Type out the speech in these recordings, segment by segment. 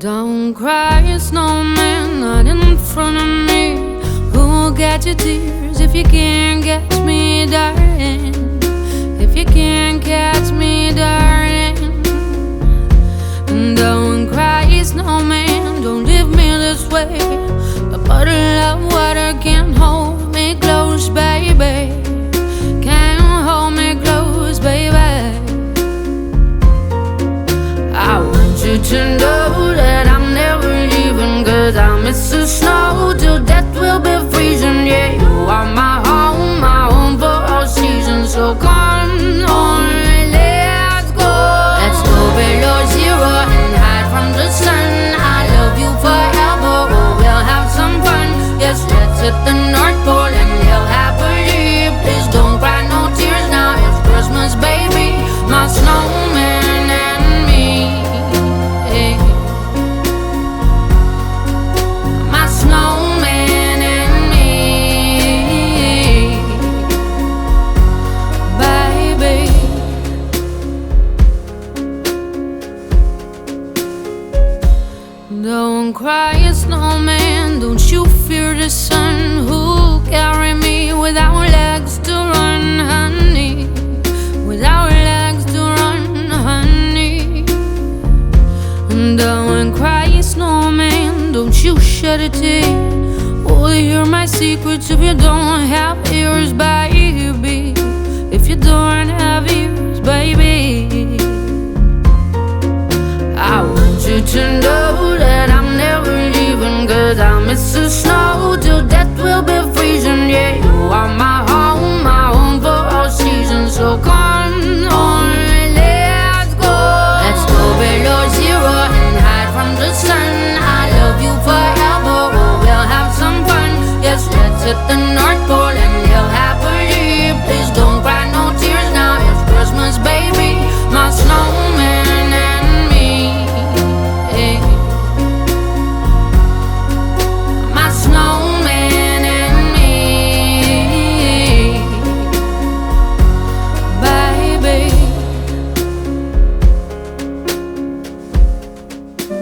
Don't cry, snowman, not in front of me. Who'll catch your tears if you can't catch me, darling? If you can't catch me, darling. Don't cry, snowman, don't leave me this way. A bottle of water can't hold me close, baby. Can't hold me close, baby. I want you to know that I'm never leaving, 'cause I miss the snow till death will be freezing. Yeah, you are my home for all seasons. So come on, let's go. Let's go below zero and hide from the sun. I love you forever, oh, we'll have some fun. Yes, let's hit the North Pole and live happily. Please don't cry no tears now, it's Christmas, baby. My snowman and me. My snowman and me. Baby. Don't cry, snowman, don't you fear the sun. Who'll carry me without legs to run, honey? Without legs to run, honey. Don't cry, snowman, don't you shed a tear. Will you hear my secrets if you don't have ears, baby? If you don't have ears, baby. I want you to know that I'm never leaving, 'cause I miss the snow till death will be freezing. Yeah, you are my home for all seasons. So come on, let's go. Let's go below zero and hide from the sun. I love you forever, oh, we'll have some fun. Yes, let's hit the North Pole and live happily. Please don't cry no tears now, it's Christmas, baby. My snowman and me. My snowman and me. Baby.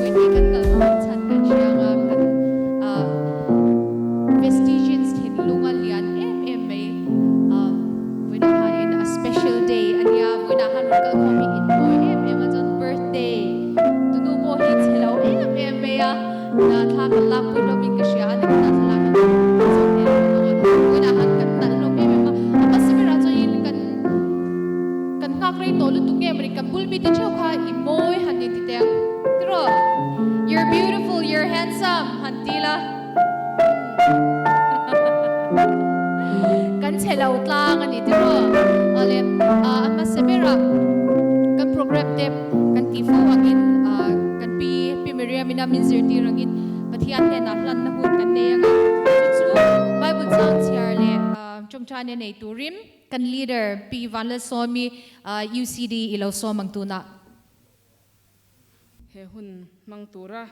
Vawiin kan kal hmang chhan kan hria anga kan Vestigians thinlung a lian em em mai. Vawiinah hianin a special day a nia, vawiinah han rawn kal khawm hi inmawi em em a, chuan birthday tunu pawh hi chhe lo em em mai a, na thla kan lakpui hlawmin ka hria a, nakinah thlalak kan zawh hle hlawm ang a, vawiinah han kan nalh hlawm em em a, a hmasa berah chuanin kan kan nghak rei tawh lutuk nge mawni kan bul mite theuh kha i mawi han ni ti teh ang tiraw? You're beautiful, you're handsome han ti la. Kan chhe lo tlang a ni tiraw? Awle, a hmasa berah kan program te kan tih fo angin kan pi Pi Miriam ina min zirtir angin Pathian hnenah hlanna hun kan nei ang a, chu chu Bible chang chhiar leh tawngtaina nei turin kan leader Pi Vanlalsawmi UCD i lo sawm ang tunah. He hun hmang tura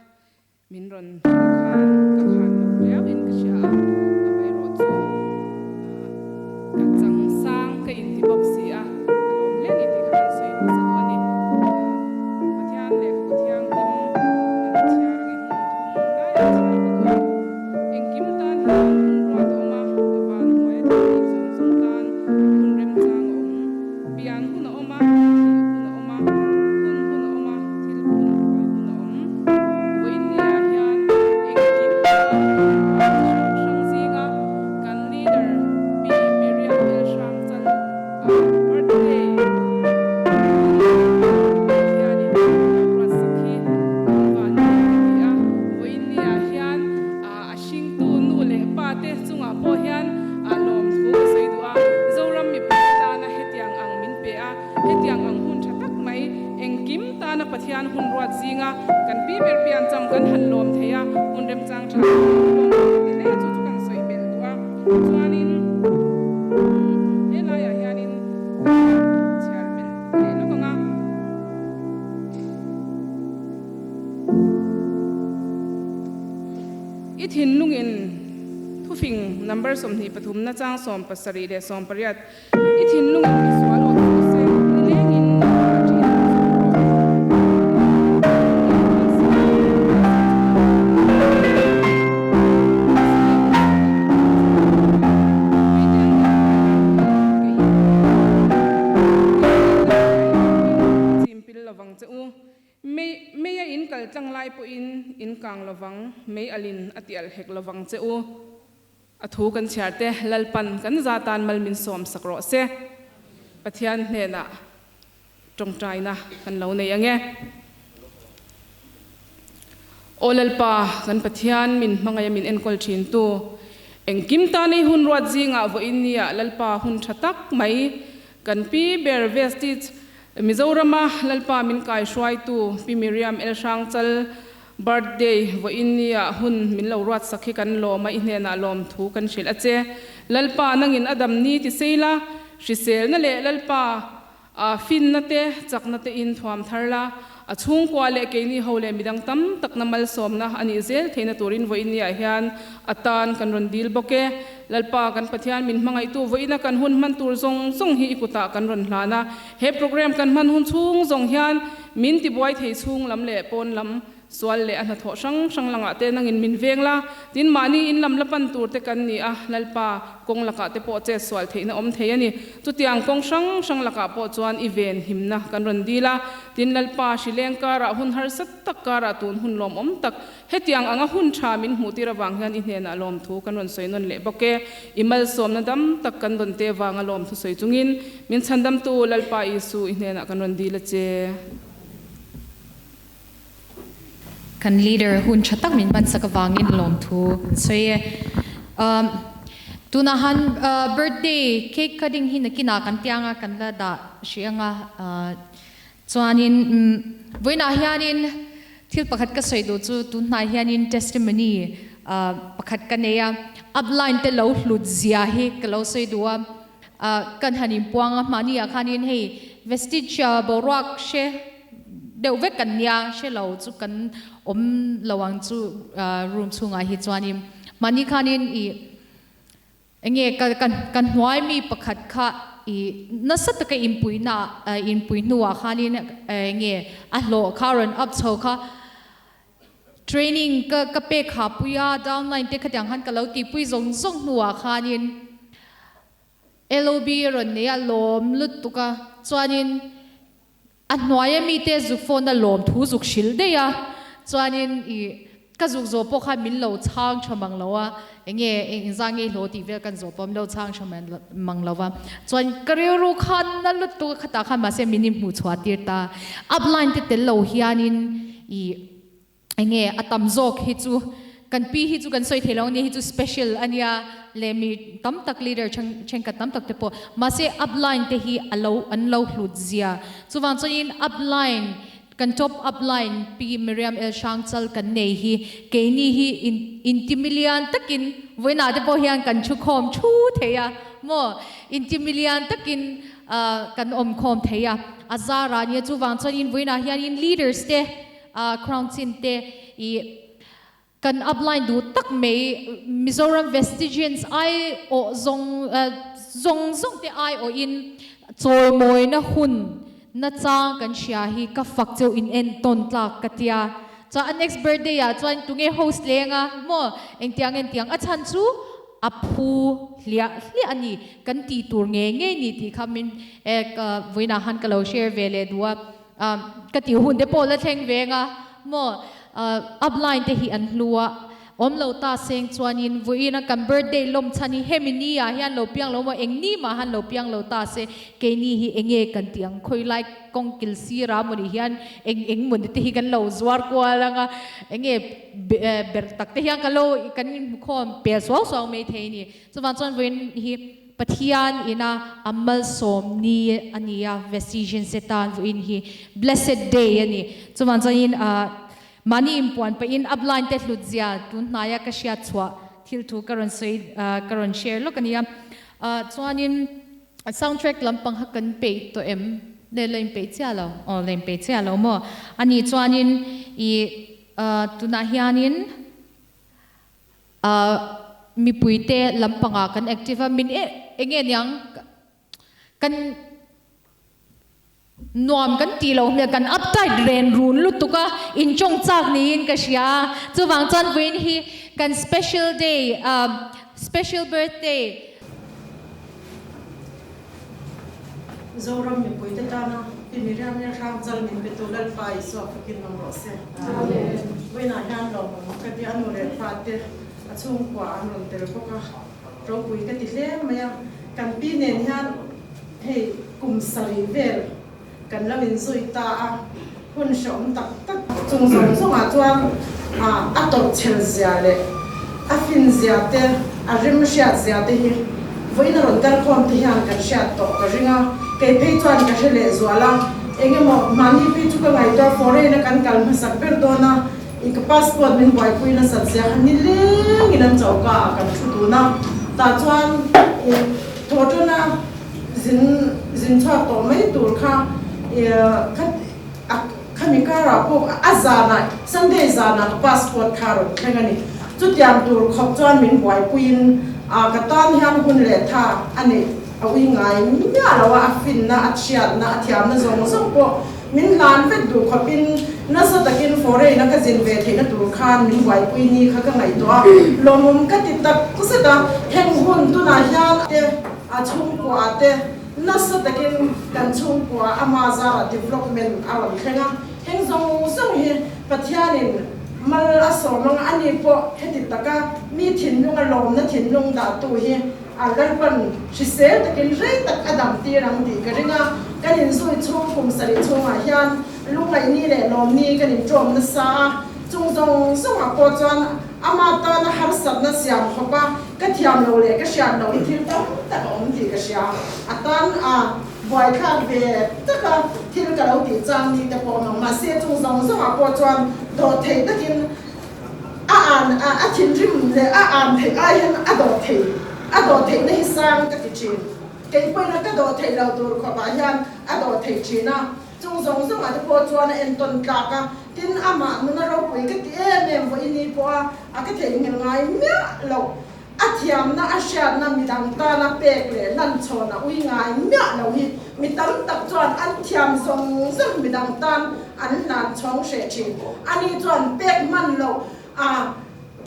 min rawn hrilh khan ka khan lo riau in ka hria a, amaherawh chu ka chang sang ka inti bawk si a, ka lawm hle ni tih kha kan sawi hmasa duh a ni. Pathian lehkhabu thianghlim kan chhiar angin hmun thum laiah chhiar ka duh a, engkim tan hian hun ruat a awm a, van hnuaia thil tih zawng zawng tan hun remchang a awm. Pian hun a awm a, thih hun a awm a, phun hun a awm a, thil phun buai hun a awm. Vawiinniah hian engkim tan hun ruat chi hrang hrang zinga kan leader Pi Miriam Elhrang Chal a birthday hun Pathianin a lo ruatsak hi kan van nei ka ti a. Vawiinniah hian a hringtu nu leh pa te chungah pawh hian lawmthu ka sawi duh a, Zoram mipui tana hetiang ang min pe a, hetiang ang hun tha tak mai engkim tana Pathian hun ruat zinga kan pi ber pian cham kan han lawm thei a, hun remchang tha tak lawm ka ti hle a, chu chu kan sawi belh duh a, chuanin helaiah hianin ka chhiar belh leh lawk ang a. I thinlungin thufing number 23 na chang 70 leh 18 I thinlungin misual awt suh se, nilengin nangmah ṭhin zawk rawh. tang lai pawhin in kang lovang, mei alin a ti alh hek lovang che u. A thu kan chhiar te Lalpan kan za tan mal min sawm sak rawh se. Pathian hnenah tawngtaina kan lo nei ang e. Aw Lalpa, kan Pathian min hmangaih a min enkawl thin tu, engkim tan ei hun ruat zingah vawiin nia Lalpa hun tha tak mai kan pi ber Vestige Mizorama Lalpa min kai hruaitu Pi Miriam El Hrangchal Birthday vawiin nia hun min lo ruat sak hi kan lawm a, i hnenah lawm thu kan hrilh a che. Lalpa nangin a dam ni ti sei la, hriselna leh Lalpa A finna te, chakna te in thuam thar la, a chhungkua leh keini ho leh midang tam takna malsawmna a nih zel theihna turin vawiinniah hian a tan kan rawn dil bawk e. Lalpa kan Pathian min hmangaihtu vawiina kan hun hman tur zawng zawng hi i kutah kan rawn hlan a, he program kan hman hun chhung zawng hian min tibuai thei chhung lam leh pawn lam Sual leh a hnathawh hrang hrang langah te nangin min veng la, tin mahni in lam la pan tur te kan ni a, Lalpa kawng lakah te pawh chet sual theihna awm thei a ni. Chutiang kawng hrang hrang lakah pawh chuan i ven himna kan rawn dil a, tin Lalpa hrileng karah hun harsa tak karah tun hun lawmawm tak hetiang anga hun tha min hmuh tir avang hian i hnenah lawmthu kan rawn sawi nawn leh bawk e. I malsawmna dam tak kan rawn te vanga lawmthu sawi chungin min chhandamtu Lalpa Isu i hnenah kan rawn dil a che. Kan leader hun tha tak min hmansak avangin lawmthu kan sawi e. Tunah han birthday cake cutting hi nakinah kan tiang a, kan la dah hrih ang a. Chuanin vawiinah hianin thil pakhat ka sawi duh chu tunhnai hianin testimony pakhat ka nei a, upline te lo hlut zia hi ka lo sawi duh a. Kan han inpuang a, mahni ah khanin hei vestige boruak hre deuh vek kan nia, hre lo chu kan awm lo ang chu room chhungah hi chuanin mahni khanin ih enge ka kan hnuai mi pakhat kha ih nasa taka inpuihna inpui hnuah khanin enge a hlawh kha a rawn up chho kha training ka ka pek ha pui a downline te khatiang khan ka lo tihpui zawng zawng hnuah khanin LOB a rawn nei a lawm lutuk a chuanin A hnuaia mite zuk phone a lawm thu zuk hrilh daih a, chuanin ih ka zuk zawh pawh khan min lo chhang tha mang lo a, enge engzah nge hlawh tih vel kan zawh pawh min lo chhang tha mang lo va, chuan ka rilru khan na lutuk a khatah khan mahse min inhmuh chhuah tir ta, upline te tel lo hianin ih Enge a tam zawk hi chu kan pi hi chu kan sawi thei lo ania hi chu special ania leh mi tam tak leader thenkhat tam tak te pawh mahse upline te hi a lo an lo hlut zia chuvang chuanin upline kan top upline pi Miriam El Hrangchal kan nei hi keini hi in intimilian takin vawiinah te pawh hian kan thu khawm thu thei a maw intimilian takin kan awm khawm thei a a zarah ania chuvang chuanin vawiinah hianin leaders te A crown chin te i kan upline duh tak mai Mizoram Vestigians ai awh zawng zawng zawng te ai awh in chawimawina hun nachang kan hria hi ka fak cheu in entawn tlak ka tia. Chuan a next birthday ah chuan tunge host leng a maw engtiang engtiang a chhan chu a phu hliah hliah a ni kan tih tur ngei ngei ni tih kha min vawiinah khan ka lo share ve leh duh a. Ka tih hun te pawh la thleng veng a maw upline te hi an hlu a awm lo ta seng chuanin vawiin a kan birthday lawm chhan hi hemi ni ah hian lo piang lo maw eng ni mah han lo piang lo ta se keini hi enge kan tih ang khawi lai kawng kil sir ah mawni hian eng eng mawni te hi kan lo zuar kual ang a enge ber tak te hian ka lo kan inhmukhawm pel suau suau mai thei a ni chuvang chuan vawiin hi Pathian ina a malsawm ni a ni a, Vestigian Setan vawiin hi Blessed Day a ni. Chuvang chuanin mahni inpuan pahin upline te hlut zia tun hnaia ka hriat chhuah thil thu ka rawn sawi ka rawn share lawk a ni a. Chuanin soundtrack lampang kha kan peih tawh em? Le la inpeih chiah lo? Aw la inpeih chiah lo maw? A nih chuanin i tunah hianin Mipuite lampangah kan active a, min enge niang kan nuam kan tih loh hmel kan uptight ren run lutuk a, inchawng chak niin ka hria a, chuvang chuan vawiin hi kan special day special birthday. Zoram mipuite tana. Pi Miriam Hrangchal min petu Lalpa Isua fakin awm rawh se. Vawiinah hian lawmawm ka ti a, nu leh pa te a chhungkua an rawn tel bawk a, ropui ka ti hle mai a. Kan pi nen hian hei kum sarih vel kan lo inzui ta a, hun hrehawm tak tak chung zawng zawngah chuan a tawrhchhel zia leh a fin zia te, a rem hriat zia te hi vawiin a rawn kal khawm te hian kan hriat tawh ka ring a, kei phei chuan ka hre leh zual a, eng emaw mahni phei chu ka ngaihtuah foreign a kan kal hmasak ber dawn a, i ka passport min buaipui nasat zia kha nilengin an choka ah kan thu dun a, tah chuan i thawhṭana Zin zin chhuak tawh mai tur kha kha a khami karah pawh a zanah Sunday zanah ka passport kha a rawn thleng a ni. Chutiang tur khawp chuan min buaipuiin a ka tan hian hun leh tha a neih a ui ngai miah lo a, a finna, a chhiatna, a thiamna zawng zawng pawh min hlan vek duh khawpin nasa takin foreign a ka zin ve theihna tur khan min buaipui ni kha ka ngaihtuah a, lawmawm ka ti tak zet a, heng hun tunah hian te. A chhungkua te nasa takin kan chhungkua ama zara development a rawn thleng a, heng zawng zawng hi Pathianin mal a sawm ang a ni pawh heti taka mi thinlunga lawmna thinlung dahtu hi a Lalpan hrisel takin rei tak a dam tir ang tih ka ring a, kan inzui chhung kum sarih chhungah hian lungngaihni leh lawmni kan inṭawm nasa a, chung zawng zawngah pawh chuan ama tana harsatna siam khawp a. Ka thiam lo leh ka hriat loh hi thil tam tak a awm tih ka hria. A tan a buaithlak ve tak a, thil ka lo tih chang ni te pawh awm ang. Mahse chung zawng zawngah pawh chuan dawh theih takin a an a thinrim leh a an theih ai hian a dawh thei a dawh theihna hi sang ka ti thin. Kei pawhin a ka dawh theih lo tur khawpah hian a dawh thei thin a. Chung zawng zawngah te pawh chuan a entawn tlak a, tin amah nuna ropui ka ti em em vawi ni pawh a, a ka theihnghilh ngai miah loh. A thiamna a hriatna midang tana pek leh lanchhawn a ui ngai miah lo hi mi tam tak chuan an thiam zawng zawng midang tan an hlan chhawng hreh thin. Ani chuan pek hman loh a.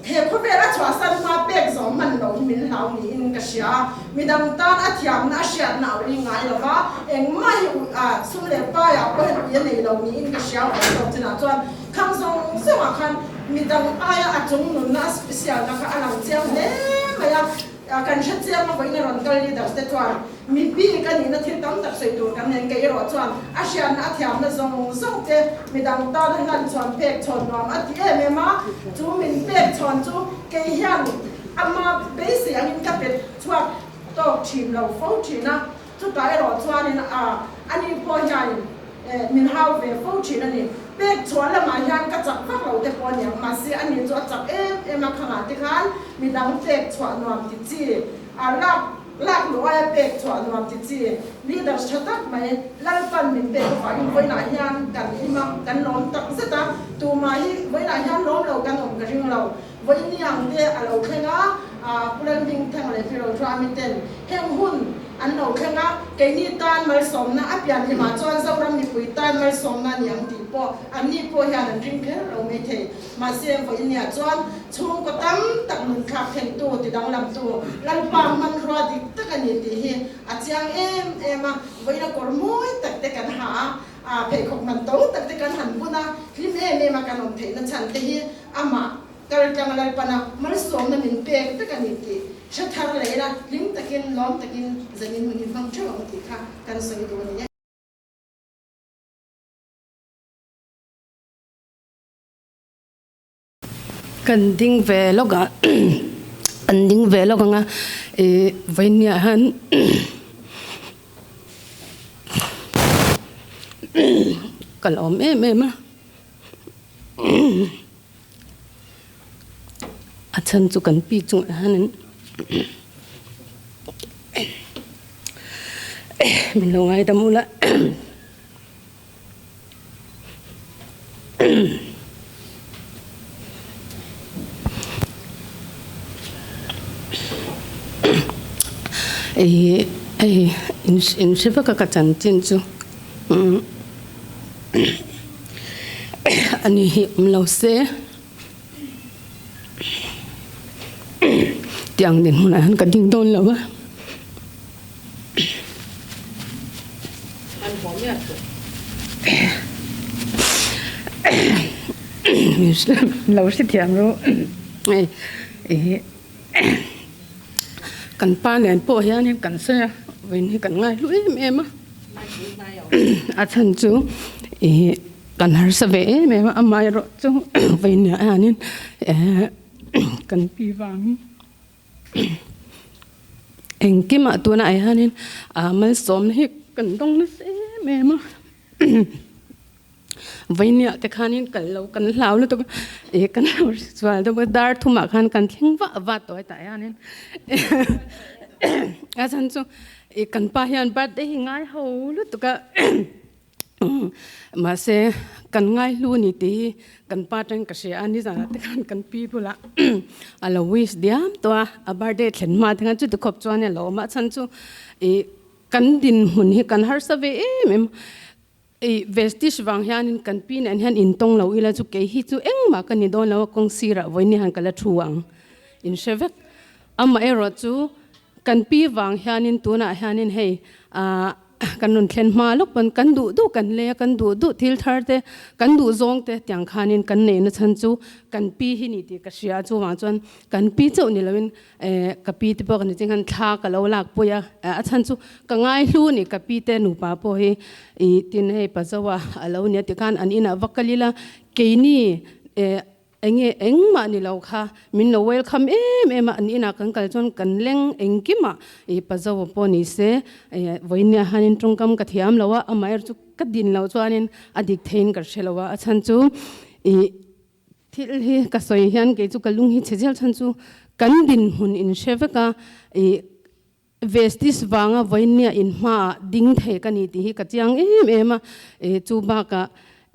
He khawvel a chhuahsan hma pek zawng hman lo hi min hlau niin ka hria a, midang tan a thiamna a hriatna a ui ngai lo va, engmah hi ui a sum leh paiah pawh hian ui a nei lo niin ka hria awm zawk chinah chuan khang zawng zawngah khan midang aia a chung nunna a special na kha a lang chiang hle mai a. Kan hre chiang a, vawiin a rawn kal leaders te chuan mi bik a nihna thil tam tak sawi tur kan nen kei erawh chuan a hriatna a thiamna zawng zawng te midang tana hlan chhawn pek chhawn nuam a ti em em a, chu min pek chhawn chu kei hian ama beisei angin ka pe chhuak tawk thin lo fo thin a, chutah erawh chuanin a ani pawh hianin Min hau ve fo thin a ni. Pek chhuah lamah hian ka chak vak lo te pawh a niang, mahse a ni chu a chak em em a, khangah te khan midang pek chhuah nuam ti chi, a lak lak luh aia pek chhuah nuam ti chi, leaders tha tak mai Lalpan min pek avangin vawiinah hian kan hlim a, kan lawm tak zet a, tumah hi vawiinah hian lawm lo kan awm ka ring lo. Vawiin ni ang te a lo thleng a, Pu Lalhmingthang leh Pi Rothruami ten heng hun an lo thleng a, keini tan malsawmna a pian hlimah chuan Zoram mipui tan malsawmna a ni ang tih pawh anni pawh hian an ring kher lo mai thei. Mahse, vawiin niah chuan chhungkaw tam tak nunthlak thlengtu, tidanglamtu Lalpa hmanrua dik tak a ni tih hi a chiang em em a, vawiin a kawr mawi tak te kan ha a, A pheikhawk man to tak te kan han bun a, hlim em em a kan awm theihna chhan te hi amah kaltlang Lalpana malsawmna min pek vek a ni tih hre thar leh ila, hlim takin, lawm takin zanin hun hi hmang theuh ang tih kha kan sawi duh a ni e. Kan ding ve lawk a, an ding ve lawk ang a, ih vawinia hian ka lawm em em a, a chhan chu kan pi chungah hianin min lo ngaidam ula. Hei hei in hre vek a ka chanchin chu ani hi awm lo se tiang dinhmunah hian ka ding dawn lo a. Lo hrethiam rawh hei ih kan pa nen pawh hianin kan sawi a vawiin hi kan ngaihlu em em a a chhan chu ih kan harsa ve em em a amaherawh chu vawiin ah hianin eh kan pi vangin. Engkimah tunah hianin malsawmna hi kan dawng nasa em em a, vawinia te khanin kal lo kan hlau lutuk a, ih kan lo hre deuh a dar thumah khan kan thleng vah vah tawh hetah hianin a chhan chu ih kan pa hian birthday hi ngai ho lutuk a. Mahse, kan ngaihlu a ni tih hi kan pa atangin ka hria a, nizanah te khan kan pi bulah a lo wish diam tawh a, a birthday thlen hma te khan chuti khawp chuan a lo awm a, a chhan chu ih kan dinhmun hi kan harsa ve em em a, ih vestige vang hianin kan pi nen hian intawng lo ila chu kei hi chu engmah ka ni dawn lo a, kawng sirah vawiin hian ka la thu ang in hre vek. Amaherawhchu kan pi vang hianin tunah hianin hei ah Kan rawn thlen hma lawk pawn kan duh duh kan lei a, kan duh duh thil thar te, kan duh zawng te tiang khanin kan neihna chhan chu kan pi hi ni tih ka hria a, chuvang chuan kan pi chauh ni loin eh ka pi te pawh ka ni ching khan thla ka lo lak pui a, a chhan chu ka ngai hlu a ni ka pi te nupa pawh hi ih tin hei Pazoa a lo nia tikhan an inah va kal ila keini eh Enge engmah ni lo kha min lo welcome em em a, an inah kan kal chuan kan leng engkimah ih Pazo pawh ni se ih vawinia hianin tawngkam ka thiam lo a, amaherawh chu ka din loh chuanin a dik theiin ka hre lo a, a chhan chu ih thil hi ka sawi hian kei chu ka lung hi chhe zel chhan chu kan dinhmun in hre vek a ih Vestige vanga vawinia in hmaah ding thei ka ni tih hi ka chiang em em a, ih chu bakah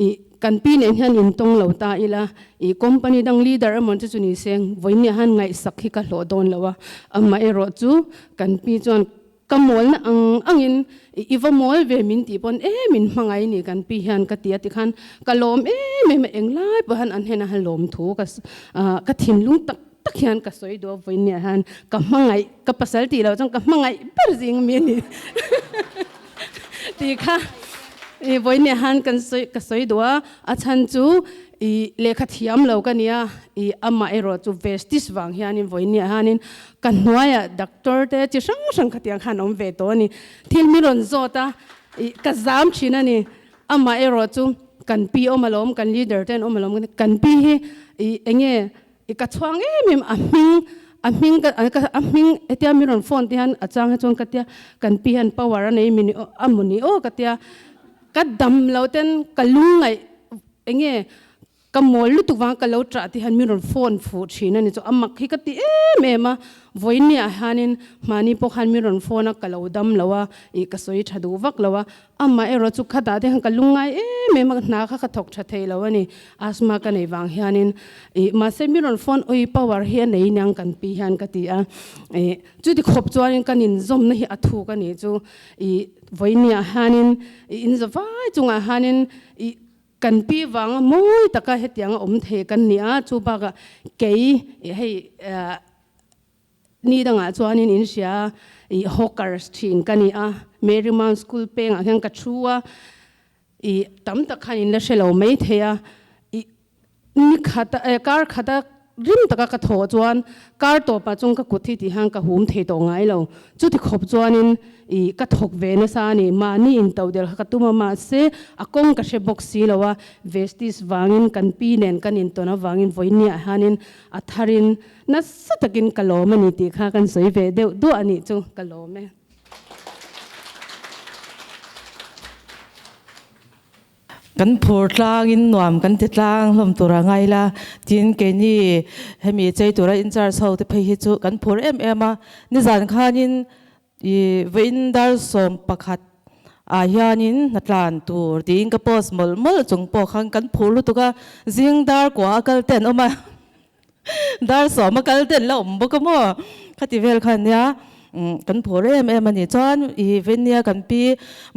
ih kan pi nen hian in tawng lo ta ila, ih company dang leader emaw chu chu ni se vawinia hian ngaihsak hi ka hlawh dawn lo a, amaherawh chu kan pi chuan ka mawlna ang angin ih i va mawl ve min tih pawn em in hmangaih ni kan pi hian ka ti a tikhan ka lawm em em a, englai pawh hian an hnenah hian lawmthu ka ka thinlung tak tak hian ka sawi duh a vawinia hian ka hmangaih ka pasal tih loh chuan ka hmangaih ber zing mi a ni tih kha i vawinia hian kan sawi ka sawi duh a a chhan chu i lehkha thiam lo ka nia i amah erawh chu vestige vang hianin vawinia hianin ka hnuaiah doctor te chi hrang hrang khatiang khan awm ve tawh a ni thil mi rawn zawt a i ka zam thin a ni amah erawh chu kan pi awm alawm kan leader te an awm alawm kan pi hi i enge I ka chhuang em em a hming a hming ka a hming hetia min rawn phone te hian a chang hi chuan ka tia kan pi hian power a nei min a maw ni aw ka tia ka dam lo ten ka lung ngaih enge ka mawl lutuk vang ka lo ṭah te hian min rawn phone fuh ṭhin a ni chu a mak hi ka ti em em a vawinia hianin mahni pawh khan min rawn phone a ka lo dam lo a ih ka sawi ṭha duh vak lo a Amah erawh chu khatah te khan ka lungngai em em a, hna kha ka thawk tha thei lo a ni. Asthma ka nei vang hianin ih mahse mi rawn phone ui power hi a nei niang kan pi hian ka ti a. Ih chuti khawp chuanin kan inzawmna hi a thuk a nih chu. Ih vawinia hianin ih inza vai chungah hianin ih kan pi vanga mawi taka hetianga awm thei kan ni a, chu bakah kei ih hei Ni dangah chuanin in hria ih hawkers thin ka ni a, Mary Mount School pengah hian ka thu a, ih tam tak khan in la hre lo mai thei a, ih ni khata eh kar khata rim taka ka thawh chuan kar tawpah chuan ka kut hi tih hian ka hum thei tawh ngai lo, chuti khawp chuanin ih ka thawk ve nasa a ni, mahni in to del kha ka tum a mahse a kawng ka hre bawk si lo a, Vestige vangin kan pi nen kan intawn avangin vawinia hianin a tharin Nasa takin ka lawm a ni tih kha kan sawi ve deuh duah a nih chu ka lawm e. Kan phur tlangin nuam kan ti tlang hlawm tur a ngai la, tin keini hemi chei tura in charge ho te phei hi chu kan phur em em a, nizan khanin i vawiin dar 11 ah hianin hnatlan tur tiin ka post mawlh mawlh chung pawh khan kan phur lutuk a, zing dar kua a kal te an awm a. Dar 10 a kal ten la awm bawk a maw? Khati vel kha ania kan phur em em a ni. Chuan i Venia kan pi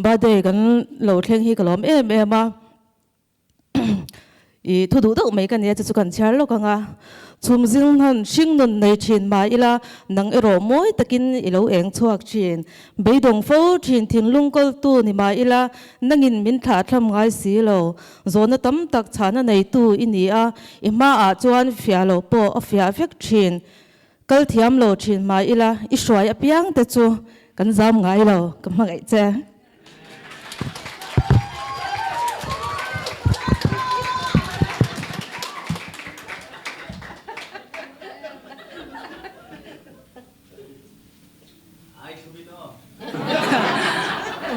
birthday kan lo thleng hi ka lawm em em a. I thu duh deuh mai ka nia chu chu kan chhiar lawk ang a. Chhum zing hnan hring nun nei thin mah ila nang erawh mawi takin i lo eng chhuak thin. Beidawng fo thin thinlung kawltu ni mah ila nangin min thlah thlam ngai si lo. Zawhna tam tak chhahna neitu i ni a, i hmaah chuan fiah loh pawh a fiah vek thin. Kal thiam lo thin mah ila i hruai apiang te chu kan zam ngai lo, ka hmangaih che.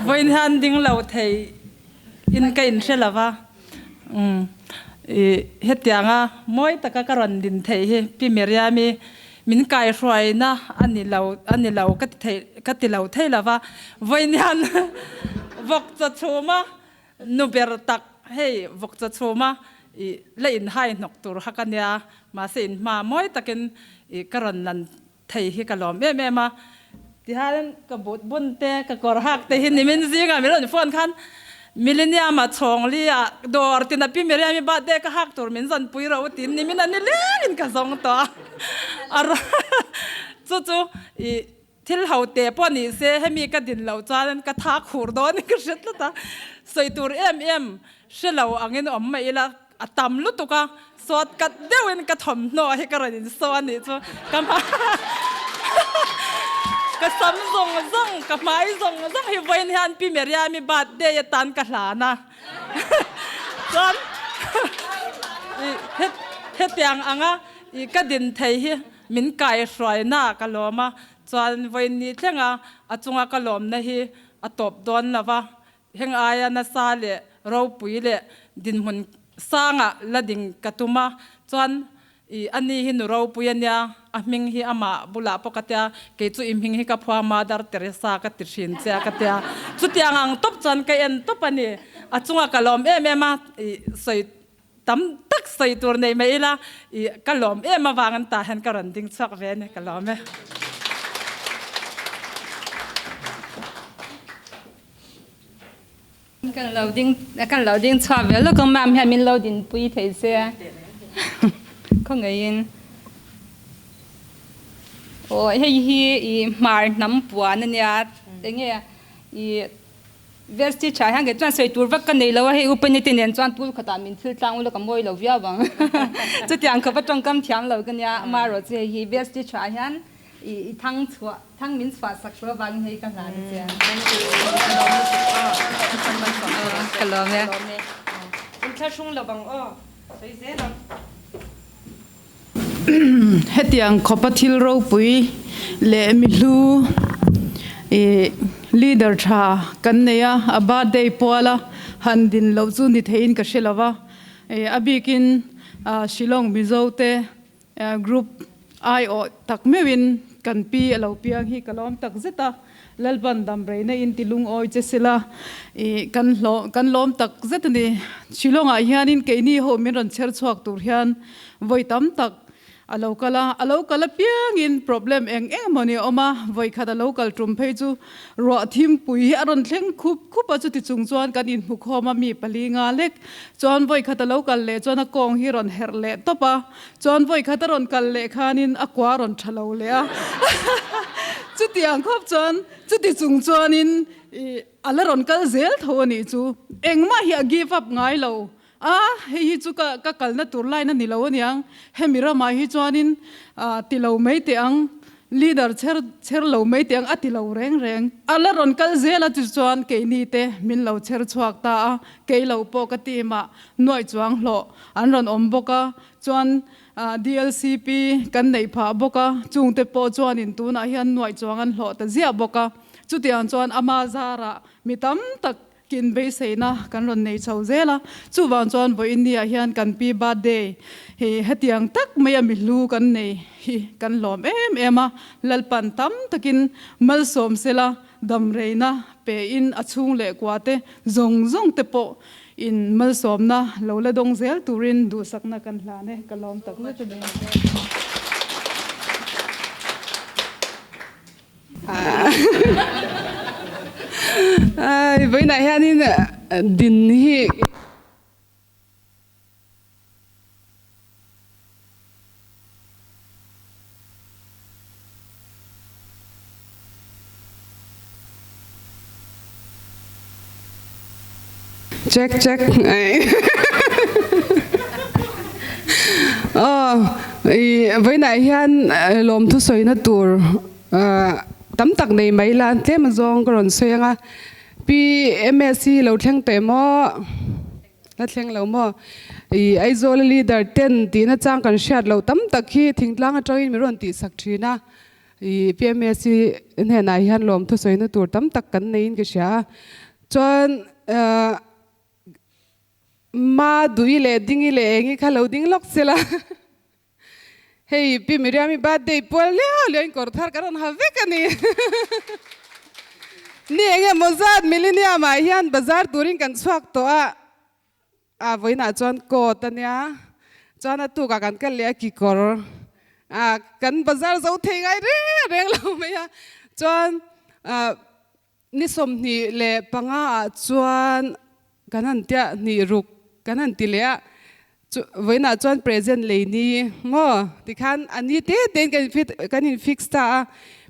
Vawiin hian ding lo thei in ka inhre lo va, hetianga mawi taka ka rawn din theih hi Pi Miriami min kaihruaina a ni lo a ni lo ka ti thei ka ti lo thei lo va, vawiin hian vawk chaw chhuma nu ber tak hei vawk chaw chhuma ih la inhai hnawk tur kha ka nia, mahse inhma mawi takin ih ka rawn lan Thei hi ka lawm em em a, tihian ka but bun te, ka kawr hak te hi nimin zingah min rawn phone khan Millennium ah chhawng li ah dawr tina Pi Miriam i birthday ka hak tur min zawn pui rawh u tiin nimin a ni lengin ka zawng tawh a, a chu chu i thil ho te pawh ni se hemi ka din loh chuan ka tha khur dawn in ka hre tlat a, sawi tur em em hre lo angin awm mai ila. A tam lutuk a, sawt kat deuhin ka thawmhnaw hi ka rawn insaw a nih chu. Ka hma ka sam zawng zawng, ka hmai zawng zawng hi vawiin hian Pi Meriami birthday atan ka hlan a. Chuan i hetiang anga i ka din thei hi min kaihruaina ka lawm a, chuan vawiin ni thlenga a chunga ka lawmna hi a tawp dawn lo va. Heng aia nasa leh ropui leh dinhmun sangah la ding ka tum a, chuan i ani hi nu ropui a nia, a hming hi amah bulah pawh ka tia, kei chu i hming hi ka phua Mother Teresa ka ti thin che a ka tia, chutiang ang tawp chuan ka en tawp a ni, a chunga ka lawm em em a, i sawi tam tak sawi tur nei mai ila, i ka lawm em avangin tah hian ka rawn ding chhuak ve a ni, ka lawm e. Kan lo ding kan lo ding chhuak ve lawk ang mam hian min lo din pui thei se khawngaihin aw hei hi i hmar hnam puan ania enge i vesti tha hian kei chuan sawi tur vak ka nei lo a hei upa nite nen chuan pool khatah min thil tlang ula ka mawi lo viau ang chutiang khawpa tawngkam thiam lo ka nia amaherawh chu hei hi vesti tha hian I thang chhuah thang min chhuah sak tur avangin hei ka hlan a che. Ka lawm e. Inthlahrung lo ang aw, sawi zel ang. Hetiang khawpa thil ropui leh mihlu i leader tha kan nei a, a birthday puala han din loh chu ni theiin ka hre lo va, a bikin Shillong Mizo te Group aiawh tak meuhin kan pi a lo piang hi ka lawm tak zet a, Lalpan damreina in ti lungawi che sela i kan hlawh kan lawm tak zet a ni. Shillong-ah hianin keini ho min rawn chher chhuak tur hian vawi tam tak a lo kal a, a lo kal apiangin problem eng eng emaw ni a awm a, vawi khat a lo kal tum phei chu Ruah thimpui hi a rawn thleng khup khup a, chuti chung chuan kan inhmukhawm a mi pali nga lek. Chuan vawi khat a lo kal leh chuan a kawng hi rawn herh leh tawp a, chuan vawi khat a rawn kal leh khanin a kua rawn tha lo leh a. Chutiang khawp chuan chuti chung chuanin ih a la rawn kal zel tho a nih chu. Engmah hi a give up ngai lo a, hei hi chu ka ka kalna tur line a ni lo aniang, hemi ramah hi chuanin ah ti lo mai teh ang, leader chher chher lo mai teh ang a ti lo reng reng. A la rawn kal zel a chu chuan keini te min lo chher chhuak ta a, kei lo pawh ka team ah nuaih chuang hlawh an rawn awm bawk a, chuan ah DLCP kan neih phah bawk a, chungte pawh chuanin tunah hian nuaih chuang an hlawh ta ziah bawk a, chutiang chuan ama zarah mi tam tak Kin beiseina kan rawn nei chho zel a, chuvang chuan vawiinniah hian kan pi birthday hi hetiang tak maia mi hlu kan nei hi kan lawm em em a, Lalpan tam takin malsawm sela damreina pein a chhung leh kuate zawng zawng te pawh in malsawmna lo la dawng zel turin duhsakna kan hlan e, ka lawm tak zet a ni. Vawiinah hianin din hi Check check Aw i vawiinah hian lawmthu sawina tur tam tak nei mai la tlem azawng ka rawn sawi ang a. Pi MSc lo thleng teh maw? La thleng lo maw? I Aizawl a leader ten tihna chang kan hriat loh tam tak hi thingtlang atangin min rawn tihsak thin a. I PMSC hnenah hian lawmthu sawina tur tam tak kan neiin ka hria a. Chuan Ma duhi leh dingi leh engi kha lo ding lawk se la. Hei Pi Miriami birthday pual liau liau in kawr thar kan rawn ha vek a ni. Ni enge maw zat Millennium ah hian bazar turin kan chhuak tawh a, a vawiinah chuan coat a nia, chuan a tukah kan kal leh a kikawr a, kan bazar zo thei ngai reng reng lo mai a, chuan Ni 25 ah chuan kan han tia hnih ruk kan han ti leh a, chu vawiinah chuan present lei ni maw tikhan a ni te tein kan in kan in fix ta a.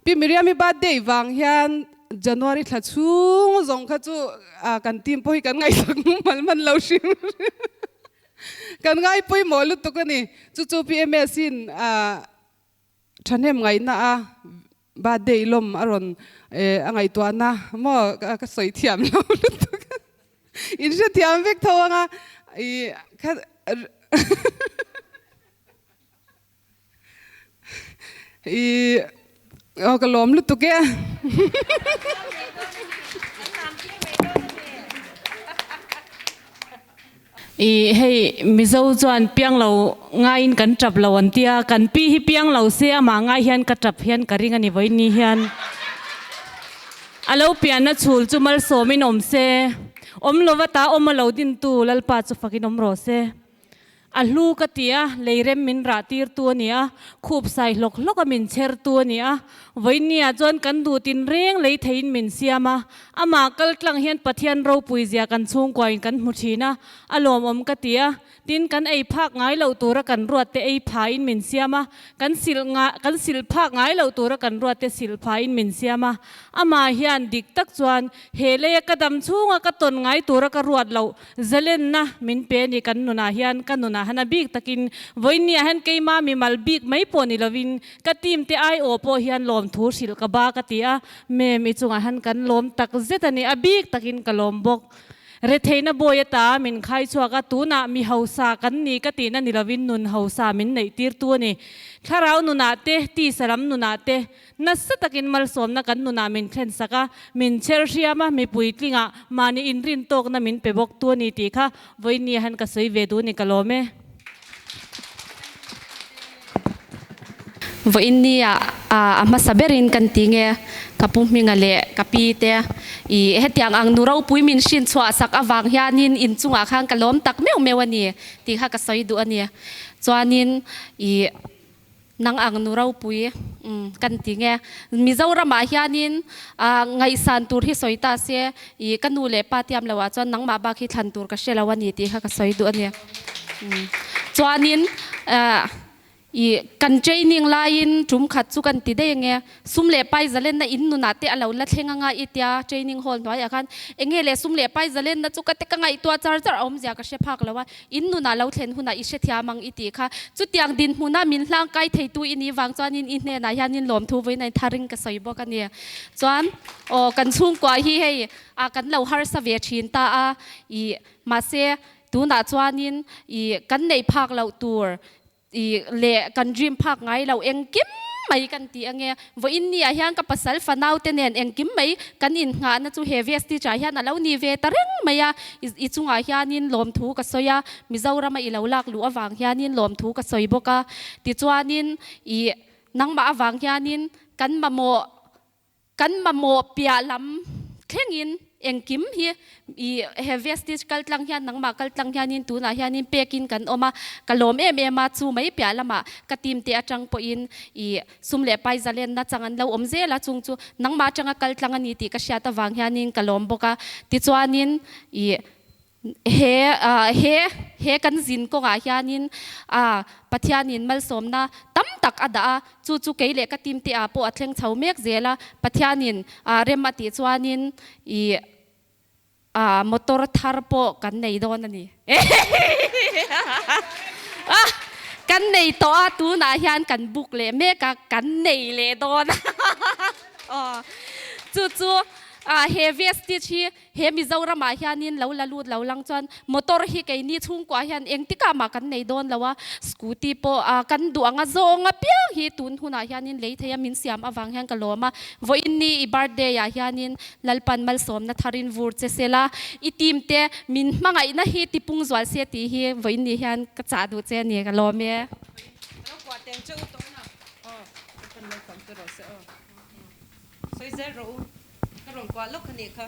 Pi Miriam-i birthday vang hian January thla chhung zawng kha chu kan team pawh hi kan ngaihsak mumal hman lo hrim hrim kan ngaipawimawh lutuk a ni. Chu chu PMS in thahnem ngaihna a Birthday lawm a rawn a ngaihtuahna maw ka sawi thiam lo lutuk in hrethiam vek tho anga i kha i aw ka lawm lutuk e. I hei Mizo chuan piang lo ngaiin kan tap lo an tia, kan pi hi piang lo se amah ngai hian ka tap hian ka ring a ni vawiin hian. A lo pianna chhul chu malsawmin awm se, awm lova ta awm a lo dintu Lalpa chu fakin awm rawh se. A hlu ka ti a, leirem min rah tirtu a ni a, khup sai hlawk hlawk a min chhertu a ni a, vawiinniah chuan kan duh tinreng lei theiin min siam a, amah kal tlang hian Pathian ropui zia kan chhungkuain kan hmu thin a, a lawmawm ka ti a, tin kan ei phak ngai loh tura kan ruat te ei phain min siam a, kan sil kan sil phak ngai loh tura kan ruat te sil phain min siam a, amah hian dik tak chuan he leia ka dam chhunga ka tawn ngai tura ka ruat loh Zalenna min pe ni kan nunah hian ka nunah han a bik takin vawiinniah hian keima mimal bik mai pawh ni lovin ka team te aiawh pawh hian lawmthu hrilh ka ba ka ti a, ma'am i chungah hian kan lawm tak zet a ni, a bik takin ka lawm bawk. Retheihna bawi ata min khai chhuak a, tunah mi hausa kan ni ka tihna ni lovin nun hausa min neih tirtu a ni. Thlarau nunah te, tisa lam nunah te, Nasa takin malsawmna kan nunah min thlensak a, min cher hriam a, mipui tlingah mahni inrin tawkna min pe bawk tu a ni tih kha vawiinni ah hian ka sawi ve duh ni ka lawm e. Vawiinni ah a hmasa berin kan ti nge ka pu hminga leh ka pi te i hetiang ang nu ropui min hrin chhuah sak avang hianin inchungah khan ka lawm tak meuh meuh a ni tih kha ka sawi duh a ni. Chuanin i. Nang ang nu ropui kan ti nge. Mizoram ah hianin ngaihsan tur hi sawi ta se i ka nu leh pa tiam lo ah chuan nangmah bak hi thlan tur ka hre lo a ni tih kha ka sawi duh a ni. Chuanin i kan training laiin tum khat chu kan ti daih nge. Sum leh pai zalenna in nunah te a lo la thleng anga i tia training hall hnuaiah khan enge le sum leh pai zalenna chu ka te ka ngaihtuah char char a awmzia ka hre phak lo a. In nunah lo thlen hunah i hrethiam ang i tih kha. Chutiang dinhmuna min hlangkai theitu i nih vang chuanin i hnenah hianin lawmthu vawiin a intharing ka sawi bawk a ni. Chuan aw kan chhungkua hi hei a kan lo harsa ve thin ta a, i mahse tunah chuanin i kan neih phak loh tur I leh kan dream phak ngai lo engkim mai kan ti ange. Vawiin ni ah hian ka pasal fanau te nen engkim mai kan innghahna chu he vestige ah hian a lo ni ve ta reng mai a. I chungah hianin lawmthu ka sawi a, Mizoram a i lo lak luh avang hianin lawmthu ka sawi bawk a. Tichuanin i nangmah avang hianin kan mamawh Kan mamawh piah lam thlengin engkim hi i he Vestige kal tlang hian nangmah kal tlang hianin tunah hianin pekin kan awm a, ka lawm em em a, chu mai piah lamah ka team te atang pawhin i sum leh pai zalenna chang an lo awm zel a, chung chu nangmah atanga kal tlang a ni tih ka hriat avang hianin ka lawm bawk a, tichuanin i He he he kan zin kawngah hianin Pathianin malsawmna tam tak a dah a, chu chu kei leh ka team te ah pawh a thleng chho mek zel a, Pathianin rem a tih chuanin i Motor thar pawh kan nei dawn a ni. Kan nei tawh a, tunah hian kan book leh mek a, kan nei leh dawn a. Chu chu he Vestige hi he Mizoramah hianin lo la lut lo lang chuan motor hi keini chhungkua hian engtikah mah kan nei dawn lo a, scooty pawh kan duh anga zawng apiang hi tun hunah hianin lei thei a min siam avang hian ka lawm a. Vawiin ni i birthday ah hianin Lalpan malsawmna tharin vur che sela, i team te min hmangaihna hi tipung zual se tih hi vawiin ni hian ka chah duh che a ni, ka lawm e. Lo kuah teng che u tawh na aw ka pan lo tam te rawh se aw sawi zel rawh u ka rawn kuah lawk a nih kha.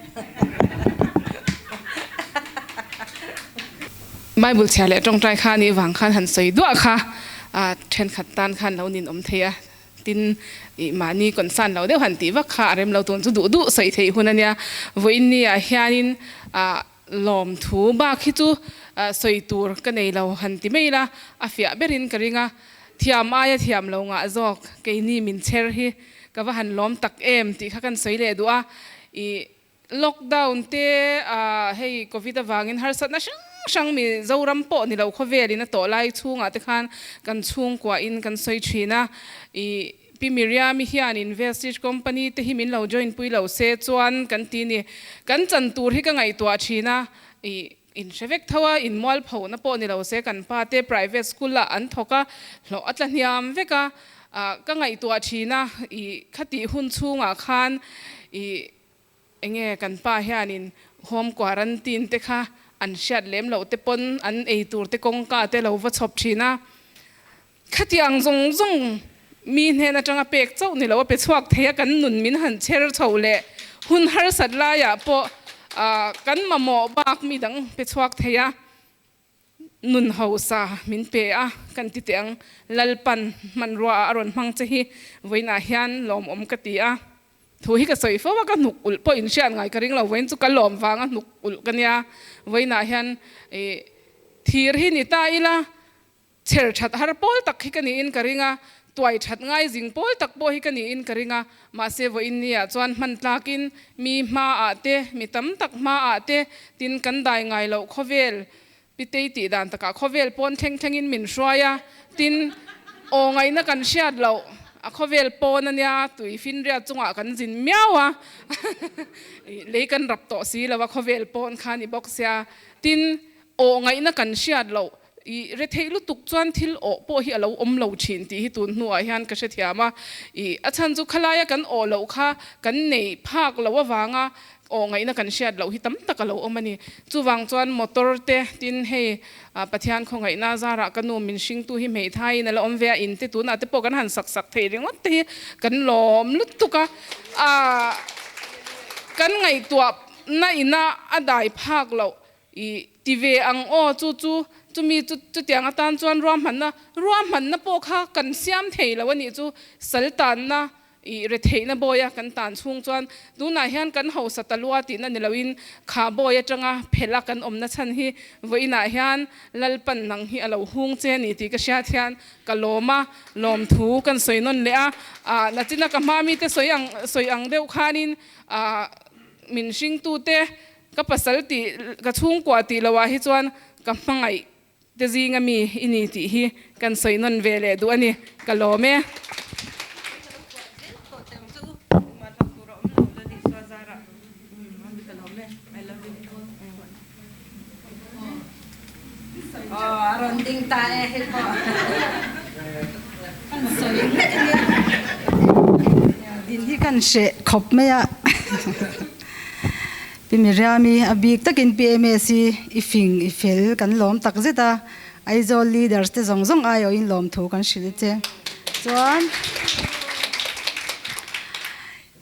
Bible chhia leh tawngtai kha anih vang khan han sawi duah kha thenkhat tan khan lo ninawm thei a. Tin, ih mahni concern lo deuh han tih vak kha a rem lo tun chu duh duh sawi theih hun a nia. Vawiin ni ah hianin ah lawmthu bak hi chu sawi tur ka nei lo han ti mai ila a fiah berin ka ring a. Thiam aia thiam lo ngah zawk keini min chher hi ka va han lawm tak em tih kha kan sawi leh duh a. Ih Lockdown te ah hei Covid avangin harsatna hrang hrang mi Zoram pawh ni lo khawvelin a tawh lai chhungah te khan kan chhungkua in kan sawi thin a, ih Pi Miriam-i hian in Vestige Company te hi min lo join pui lo se chuan kan ti ni. Kan chan tur hi ka ngaihtuah thin a, ih in hre vek tho a, in mualpho na pawh ni lo se kan pa te private school ah an thawk a, hlawh a tla hniam vek a, ah ka ngaihtuah thin a, ih khatih hun chhungah khan ih Enge kan pa hianin home quarantine te kha an hriat lem loh te pawn an ei tur te kawngka te lo va chhawp thin a, khatiang zawng zawng mi hnen atanga pek chauh ni lo a pe chhuak thei a, kan nun min han chher chho leh hun harsat laiah pawh kan mamawh bak mi dang pe chhuak thei a. Nun hausa min pe a, kan ti teh ang. Lalpan hmanrua ah a rawn hmang che hi vawiinah hian lawmawm ka ti a. Thu hi ka sawi fo a, ka hnuk ulh pawh in hriat ngai ka ring lo. Vawiin chu ka lawm vanga hnuk ulh ka nia. Vawiinah hian ih thir hi ni ta ila, chher that har pawl tak hi ka niin ka ring a, tuai that ngai zing pawl tak pawh hi ka niin ka ring a. Mahse vawiin ni ah chuan hman tlakin mi hmaah te, mi tam tak hmaah te tin kan dai ngai loh khawvel Pitei tih dan takah khawvel pawn thleng thlengin min hruai a, tin aw ngaihna kan hriat loh a khawvel pawn a nia, tui finriat chungah kan zin miau a, lei kan rap tawh si lo a khawvel pawn kha ni bawk sia, tin aw ngaihna kan hriat loh i retheih lutuk chuan thil awh pawh hi a lo awm lo thin tih hi tun hnuah hian ka hrethiam a, i a chhan chu khalaia kan awh loh kha kan nei phak loh avanga Aw ngaihna kan hriat loh hi tam tak a lo awm a ni. Chuvang chuan motor te tin hei Pathian khawngaihna zarah ka nu min hringtu hi hmeithaiin a la awm ve a, in te tunah te pawh kan han sak sak thei ringawt te hi kan lawm lutuk a. Kan ngaihtuah na ina a dai phak loh i ti ve ang aw chu chu chumi chu chutiang atan chuan ruahmanna ruahmanna pawh kha kan siam thei lo a nih chu saltanna I retheihna bawia kan tan chhung chuan tunah hian kan hausa ta lua tihna ni loin kha bawi atanga phelh a kan awmna chhan hi vawiinah hian Lalpan nang hi a lo hung che a ni tih ka hriat hian ka lawm a, lawmthu kan sawi nawn leh a. Ah nachina ka hma mite sawi ang sawi ang deuh khanin ah min hringtute ka pasal tih ka chhungkua tih loah hi chuan ka hmangaih Te zinga mi i ni tih hi kan sawi nawn ve leh duh a ni, ka lawm e. Din hi kan hreh khawp mai a. Pi Miriam-i a bik takin PMS hi i fing i fel kan lawm tak zet a, Aizawl leaders te zawng zawng aiawhin lawmthu kan hrilh che. Chuan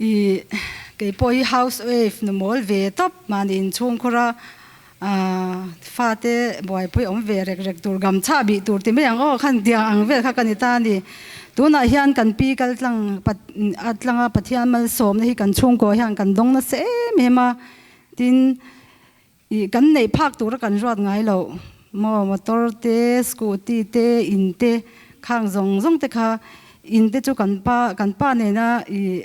i kei pawh hi house wife nu mawl ve tawp mahni inchhungkhur a fate buaipui awm ve rek rek tur gamchha bih tur ti mai ang aw khan tiang ang vel kha ka ni ta a ni. Tunah hian kan pi kal tlang a tlanga Pathian malsawmna hi kan chhungkaw hian kan dawng nasa em em a, tin ih kan neih phak tura kan ruat ngai loh maw motor te scooty te in te khang zawng zawng te kha in te chu kan pa kan pa nena ih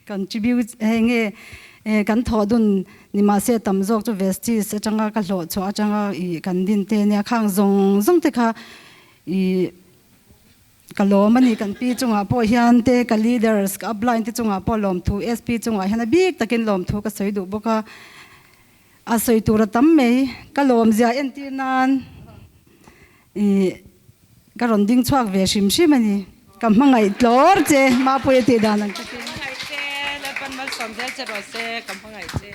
kan tribute hei nge. E kan thawh dun ni mahse tam zawk chu Vestige atanga ka hlawh chhuah atanga i kan din te nia khang zawng zawng te kha i ka lawm a ni. Kan pi chungah pawh hian te ka leaders ka upline te chungah pawh lawmthu SP chungah hian a bik takin lawmthu ka sawi duh bawk a. A sawi tur a tam mai. Ka lawmzia entir nan i ka rawn ding chhuak ve hrim hrim a ni. Ka hmangaih tlawr che Mapuia tih dan ang takin. Ka hmangaih che, Lalpan malsawm zel che rawh se, ka hmangaih che.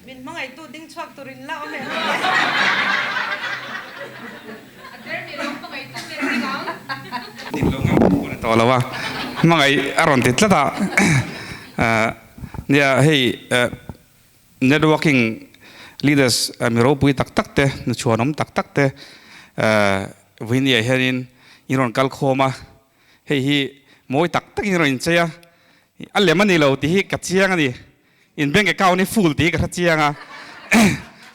Min hmangaihtu ding chhuak tur in la awm em? A ter mi lo hmangaihtu te ding ang. Dik lo ngam pawh ni tawh lo a, hmangaih a rawn ti tlat a. Nia hei networking leaders mi ropui tak tak te nu chhuanawm tak tak te Vawinia hianin in rawn kal khawm a, hei hi mawi tak takin in rawn inchei a, a lem a ni lo tih hi ka chiang a ni, in bank account hi full tih hi ka hre chiang a,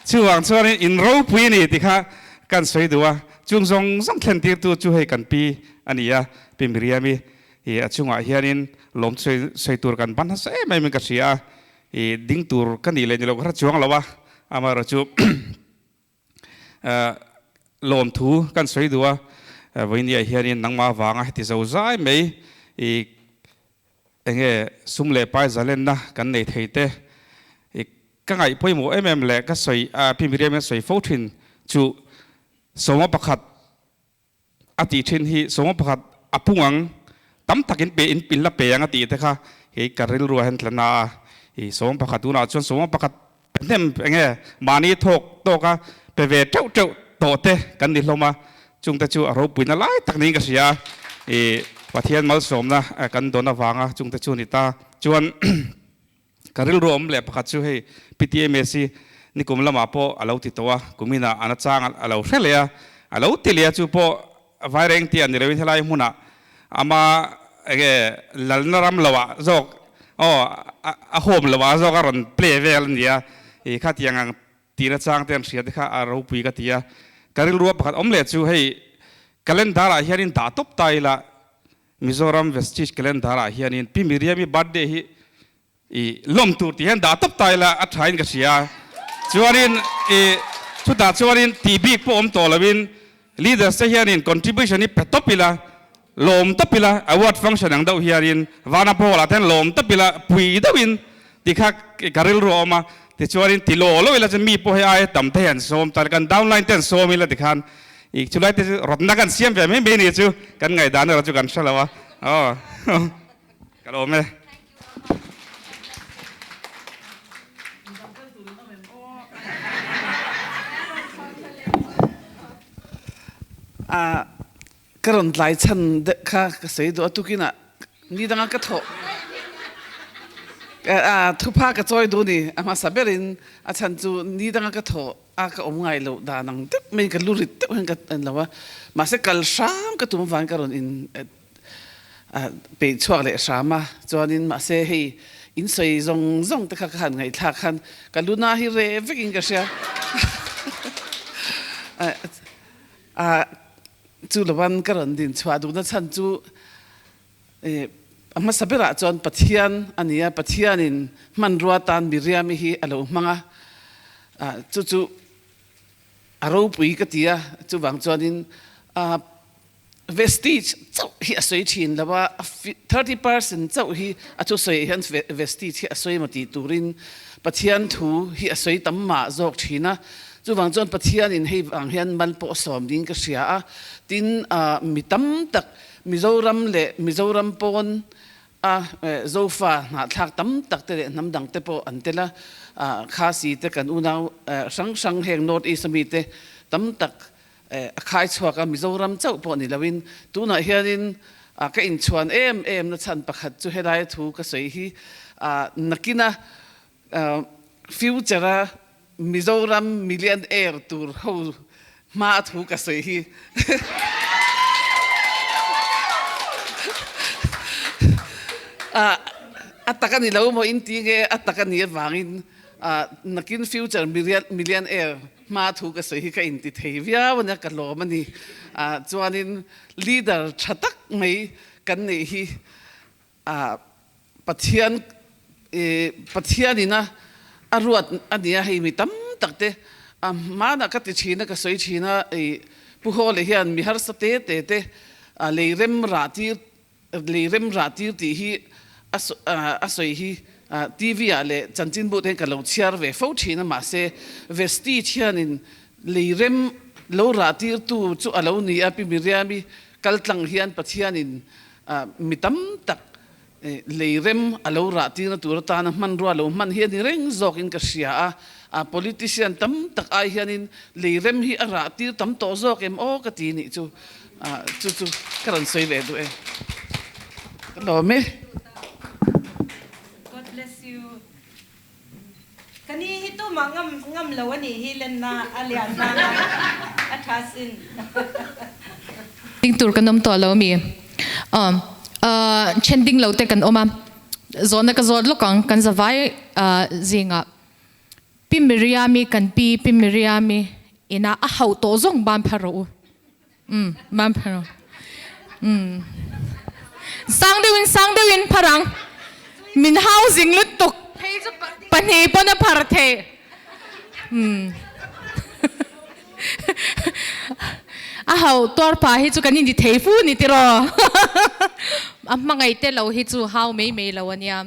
chuvang chuanin in ropui a ni tih kha kan sawi duh a, chung zawng zawng thlen tirtu chu hei kan pi a ni a, Pi Miriam-i. I a chungah hianin lawm sawi tur kan ban hmasa em em in ka hria a, i ding tur ka nih leh ni lo ka hre chuang lo a, amaherawh chu lawmthu kan sawi duh a, vawinia hianin nangmah avanga heti zo zai mai i enge sum leh pai zalenna kan nei thei te i ka ngaih pawimawh em em leh ka sawi Pi Miriam-in a sawi fo thin chu sawma pakhat A tih thin hi sawma pakhat a pung ang, tam takin pe in pin la pe ang a tih te kha hei ka rilru ah hian tla na a, i sawma pakhat tunah chuan sawma pakhat pe hnem eng nge mahni thawk tawk a pe ve teuh teuh tawh te kan ni hlawm a, chung te chu a ropuina lai tak niin ka hria a, i Pathian malsawmna kan dawn avanga chung te chu a ni ta chuan Ka rilru awm leh pakhat chu hei PTMS hi nikum lamah pawh a lo ti tawh a, kuminah a nachang a lo hre leh a, a lo ti leh a chu pawh Vaireng tih a ni loin helai hmunah ama enge lalna ram loah zawk aw a home loah zawk a rawn play vel a nia, i khatiang ang tih nachang te an hria te kha a ropui ka ti a. Ka rilru a pakhat awm leh chu hei calendar ah hianin dah tawp ta ila Mizoram Vestige Calendar ah hianin Pi Miriam-i birthday hi i lawm tur tih hian dah tawp ta ila a thain ka hria. Chuanin i chutah chuanin tih bik pawh awm tawh loin leaders te hianin contribution hi pe tawp ila, lawm tawp ila, award function ang deuh hianin Vana Hall ah te hian lawm tawp ila pui deuhin ti kha ka rilru a awm a. Tichuanin ti law law ila chuan mi pawh hei aia tam te hi an sawm ta, kan downline te an sawm ila tikhan i chulai te chu rawtna kan siam ve mai mai ni chu kan ngaihdan erawh chu kan hre lo a, aw ka lawm e. A ka rawn tlai chhan deuh kha ka sawi duh a tukinah ni danga ka thawh a thupha ka chawi duh ni a hmasa berin a chhan chu ni danga ka thawh a ka awm ngai loh dan ang deuh mai ka lu rit deuh hian ka en lo a mahse kal hram ka tum avangin ka rawn in peih chhuak leh hram a chuanin mahse hei in sawi zawng zawng te kha ka han ngaihthlak khan ka lu na hi reh vekin ka hria a chu lovan ka rawn din chhuah duhna chhan chu a hmasa berah chuan Pathian a ni a, Pathianin hmanrua tan Miriam-i hi a lo hmang a, chu chu a ropui ka ti a, chuvang chuanin Vestige chauh hi a sawi thin lo a, 30% chauh hi a thusawi hian Vestige hi a sawi emaw tih turin Pathian thu hi a sawi tam mah zawk thin a, chuvang chuan Pathianin hei vang hian mal pawh a sawm ding ka hria a, tin mi tam tak Mizoram leh Mizoram pawn a Zofa hnahthlak tam tak te leh hnam dang te pawh an tel a, Khasi te kan unau hrang hrang heng North East ami te tam tak a khai chhuak a, Mizoram chauh pawh ni loin tunah hianin ka inchhuan em em na chhan pakhat chu helai thu ka sawi hi nakina future a Mizoram millionaire tur ho hma thu ka sawi hi a tak a ni lo maw in ti nge a tak a ni avangin nakin future millionaire Hma thu ka sawi hi ka inti thei viau a nia, ka lawm a ni. Chuanin leader tha tak mai kan neih hi Pathian Pathian ina a ruat a nia hei mi tam tak te a hmanah ka ti thin a ka sawi thin a Pu Hawle hian mi harsa te te te lei rem rah tir lei rem rah tir tih hi a sawi hi TV ah leh chanchinbu te hian ka lo chhiar ve fo thin a mahse Vestige hianin lei rem lo rah tir tu chu a lo ni a Pi Miriami kaltlang hian Pathianin mi tam tak Lei rem a lo rah tirna tur atana hmanrua lo hman hi a ni reng zawkin ka hria a, a politician tam tak ai hianin lei rem hi a rah tir tam tawh zawk em aw ka ti nih chu, chu chu ka rawn sawi ve duh e. Ka lawm e. God bless you. Ka ni hi tumah ngam ngam lo a nih hi lenna a lian nan a a tha sin. Ding tur kan awm tawh lo mi? Aw then ding lo te kan awm a, zawhna ka zawt lawk ang kan zavai zingah Pi Miriami kan pi Pi Miriami ina a hauh tawh zawng ban phar rawh u. Umm ban phar rawh. Umm sang deuhin sang deuhin phar ang. Min housing lutuk phei chu pahnih pawn a phar theih. Umm a hauh tuar pah hi chu kan inti thei fu ni tiraw. A hmangaih te lo hi chu hau mai mai lo ania.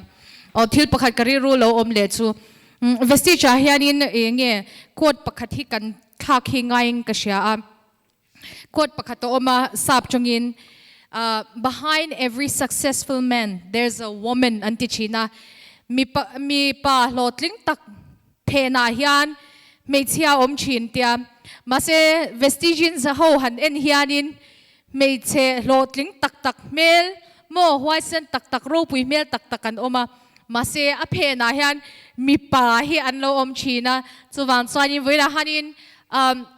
Aw thil pakhat ka rilru lo awm leh chu Vestige ah hianin eng nge quote pakhat hi kan thlak hi ngaiin ka hria a. Quote pakhat a awm a, sap chungin, Behind every successful man, there's a woman an ti thin a. Mipa mipa hlawhtling tak phenah hian hmeichhia a awm thin tia. Mahse, Vestigians ho han en hianin hmeichhe hlawhtling tak tak hmel maw huaisen tak tak ropui hmel tak tak an awm a. Mahse, a phenah hian mipa hi an lo awm thin a, chuvang chuanin vawilah hanin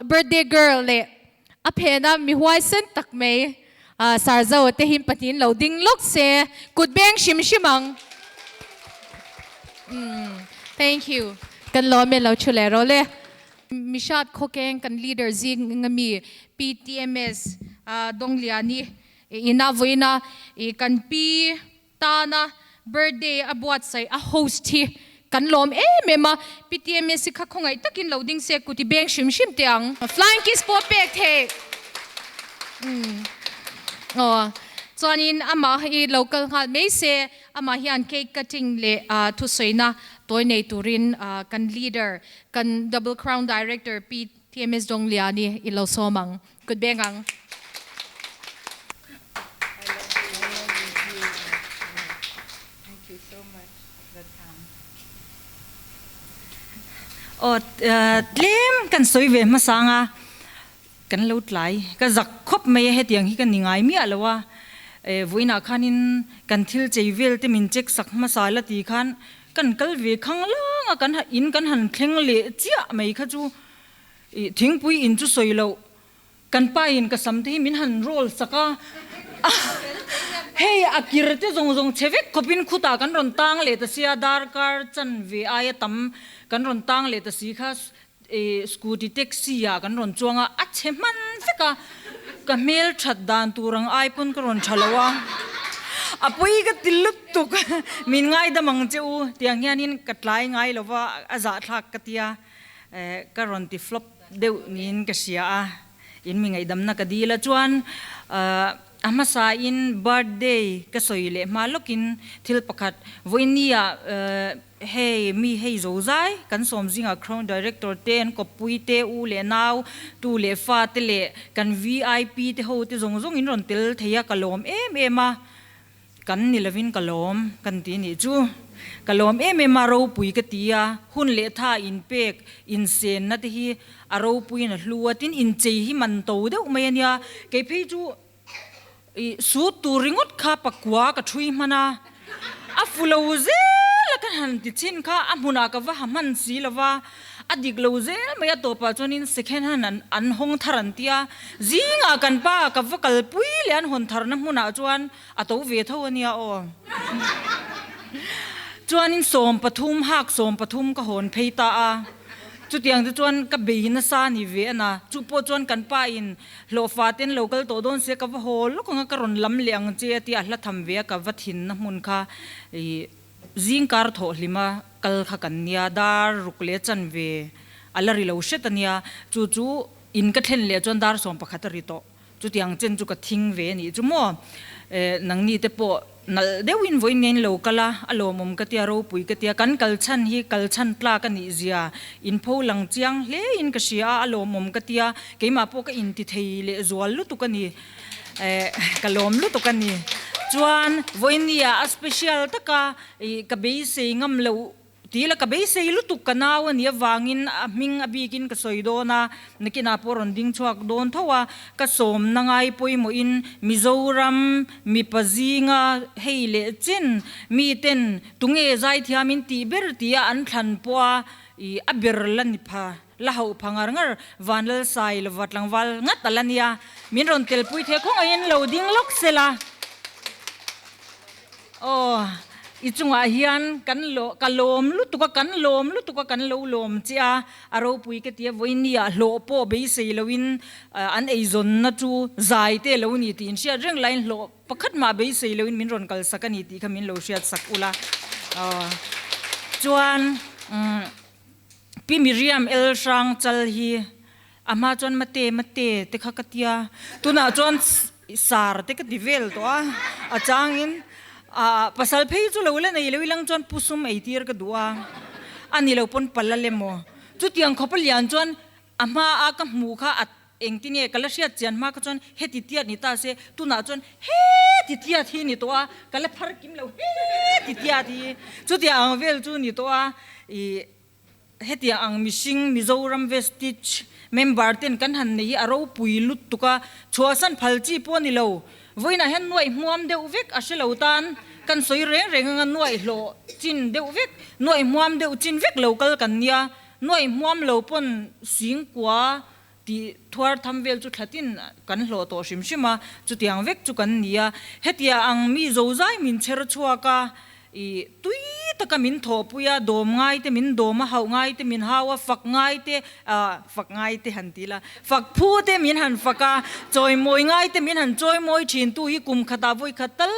birthday girl leh a phena mi huaisen tak mai Sarzo te hi pahnihin lo ding lawk se, kut beng hrim hrim ang. Thank you. Kan lawm e lo thu leh rawh le. Mihrat khawkeng kan leader zing ami PTMS Dongliani ina vawiina kan pi Tana birthday a buatsaih a host hi kan lawm em em a, Pi TMS hi kha khawngaih takin lo ding se kuti beng hrim hrim teh ang. Flying kiss pawh pek theih. Umm aw chuanin amah hi lo kal nghal mai se, amah hian cake cutting leh thusawiina tawi nei turin kan leader, kan Double Crown Director Pi TMS Dongliani i lo sawm ang. Kut beng ang. Aw tlem kan sawi ve hmasang a, kan lo tlai ka zak khawp mai a hetiang hi ka ni ngai miah lo a, vawiinah khanin kan thil chei vel te min check sak hmasa la ti khan kan kal ve khang lang a, kan in kan han thleng leh chiah mai kha chu Ih thingpui in chu sawi loh, kan pa in ka sam te hi min han roll sak a, hei a kir te zawng zawng chhe vek khawp in khutah kan rawn tang leh ta sia, darkar chanve aia tam kan rawn tang leh ta si kha ih scooty taxi ah kan rawn chuang a, a chhe hman vek a, ka hmel that dan tur ang ai pawn ka rawn tha lo a, a pawi ka ti lutuk, min ngaidam ang che u tiang hianin ka tlai ngai lo va, a zahthlak ka tia. Ka rawn ti flop deuh niin ka hria a, in mi ngaihdamna ka dil a. Chuan a hmasa in birthday ka sawi leh hma lawkin thil pakhat vawinia hei mi hei zo zai kan sawm zingah Crown Director te an kawppui te u leh nau tu leh fa te leh kan vip te ho te zawng zawng in rawn tel thei a ka lawm em em a. Kan ni lovin ka lawm kan ti nih chu. Ka lawm em em a, ropui ka ti a, hun leh tha inpek, insenna te hi a ropuiin a hlu a, tin inchei hi man to deuh mai a nia. Kei phei chu ih sut tur ringawt kha pakua ka thui hman a, a fu lo zel a ka han ti chhin kha a hmunah ka va ha hman si lo va, A dik lo zel mai a tawpah chuanin second hand an an hawng thar an tia, zingah kan pa ka va kalpui leh an hawn tharna hmunah chuan a to ve tho a nia aw. Chuanin 13 hak 13 ka hawn phei ta a, chutiang te chuan ka bei nasa ni ve a na, chu pawh chuan kan pa in hlawhfa ten lo kal tawh dawn sia ka va haw lawk ang a ka rawn lam leh ang che a tia a hla tham ve a ka va thinna hmun kha ih. Zing kar thawh hlima kal kha kan nia, dar ruk leh chanve a la ri lo hret a nia, chu chu in ka thlen leh chuan dar 11 a ri tawh. Chutiang chen chu ka thing ve a nih chu maw? Nangni te pawh nalh deuhin vawiin nge in lo kal a, a lawmawm ka tia, ropui ka tia, kan kal chhan hi kal chhan tlak a nih zia in pho lang chiang hle in ka hria a, a lawmawm ka tia, keimah pawh ka inti thei leh zual lutuk a ni, ka lawm lutuk a ni. Chuan vawiin ni ah a special taka ka beisei ngam loh Ti la ka beisei lutuk ka nau a nih avangin a hming a bikin ka sawi dawn a, nakinah pawh rawn ding chhuak dawn tho a, ka sawmna ngai pawimawhin Mizoram mipa zinga hei leh chin miten tunge zaithiamin tih ber tia an thlan pawha i a ber la ni pha la hauh pha ngar ngar Vanlalsai lova tlangval ngat a la nia, min rawn telpui thei khawngaihin lo ding lawk sela. Aw, i chungah hian kan lo, ka lawm lutuk a, kan lawm lutuk a, kan lo lawm che a, a ropui ka ti a, vawinia hlawh pawh beisei loin an eizawnna chu zai te lo ni tih inhriat reng laiin hlawh pakhat mah beisei loin min rawn kalsak a ni tih kha min lo hriatsak ula. Aw, chuan Pi Miriam El Hrang Chal hi a hma chuan mate mate te kha ka tia, tunah chuan sar te ka ti vel tawh a, a changin ah pasal phei chu lo la nei lo ilang chuan pu sum ei tir ka duh a, a ni lo pawn pal a lem aw. Chutiang khawpa lian chuan a hma a ka hmuh kha a Engtin nge ka la hriat chian hma kha chuan heti tiat ni ta se, tunah chuan heti tiat hi ni tawh a, ka la phar kim lo heti tiat hi. Chutiang ang vel chu ni tawh a, ih hetiang ang mihring Mizoram Vestige member ten kan han nei hi a ropui lutuk a, chhuahsan phal chi pawh a ni lo. Vawiinah hian nuaih hmuam deuh vek a hre lo tan kan sawi reng reng anga nuaih hlawh chin deuh vek, nuaih hmuam deuh chin vek lo kal kan nia, nuaih hmuam lo pawn singkua Tih thuar tham vel chu thlatin kan hlawh tawh hrim hrim a, chutiang vek chu kan ni a. Hetia ang mi zozai min chher chhuak a, ih tui taka min thawhpui a, dawm ngai te min dawm a, hauh ngai te min hau a, fak ngai te, ah fak ngai te han ti la, fak phu te min han fak a, chawimawi ngai te min han chawimawi thin tu hi kum khatah vawi khat tal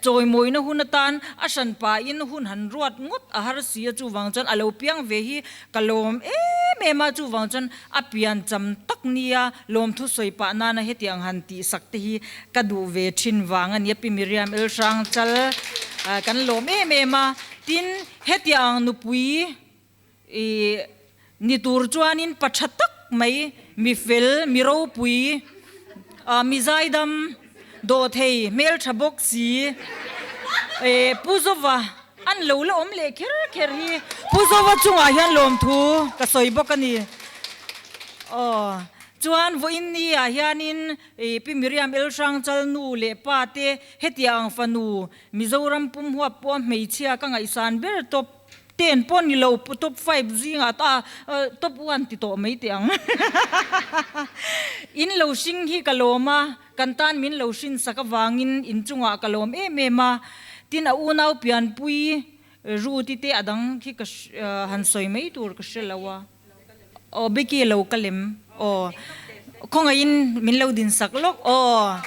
chawimawina hun atan a hran pahin hun han ruat ngawt a har si a, chuvang chuan a lo piang ve hi Ka lawm em em a, chuvang chuan a pian cham tak nia lawmthu sawi pah nana hetiang han tih sak te hi ka duh ve thin vang a nia Pi Miriam Elhrang Chal kan lawm em em a, tin hetiang nupui i ni tur chuanin pa tha tak mai mi fel, mi ropui, mi zaidam, dawhthei, hmeltha bawk si, Pu Zova An lo la awm leh kher kher hi Pu Zova chungah hian lawmthu ka sawi bawk a ni. Aw, chuan vawiin ni ah hianin Pi Miriam Elhrang Chal nu leh pa te hetiang ang fanu Mizoram pum huap pawha hmeichhia ka ngaihsan ber top ten pawh ni lo top five zingah ta top one ti tawh mai teh ang. In lo hring hi ka lawm a. Kan tan min lo hrinsak avangin inchungah ka lawm em em a, tin a unau pianpui Ruth-i te a dang khi ka han sawi mai tur ka hre lo a. Aw Becky lo ka lem aw khawngaihin min lo dinsak lawk aw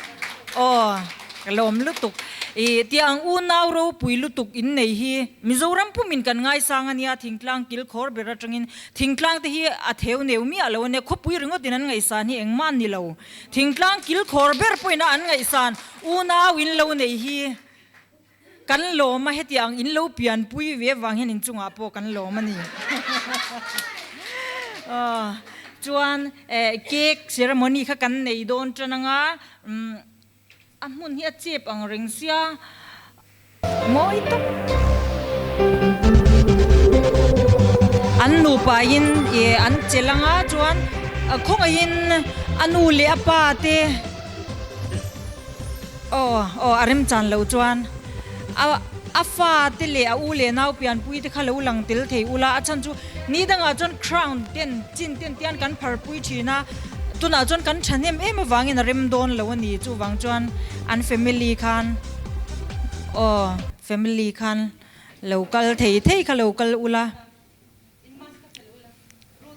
aw ka lawm lutuk i tiang unau ropui lutuk in nei hi Mizoram pumin kan ngaisang a nia thingtlang kil khawr ber atangin thingtlang te hi a theu neu miah lo a nia khawpui ringawt in an ngaihsan hi engmah a ni lo. Thingtlang kilkhawr ber pawhin a an ngaihsan unau in lo nei hi kan lawm a, heti ang in lo pianpui ve avang hian inchungah pawh kan lawm a ni. Chuan cake ceremony kha kan nei dawn tan anga a hmun hi a chep ang reng sia mawi tak. An nupa in an che lang a chuan khawngaihin a nu leh a pa te aw aw a remchan lo chuan a a fa te leh a u leh nau pianpui te kha lo lang tel thei ula a chhan chu ni dangah chuan crown ten chin ten tian kan pharpui thin a tunah chuan kan thahnem em avangin a rem dawn lo a ni chuvang chuan an family khan aw family khan lo kal thei thei kha lo kal ula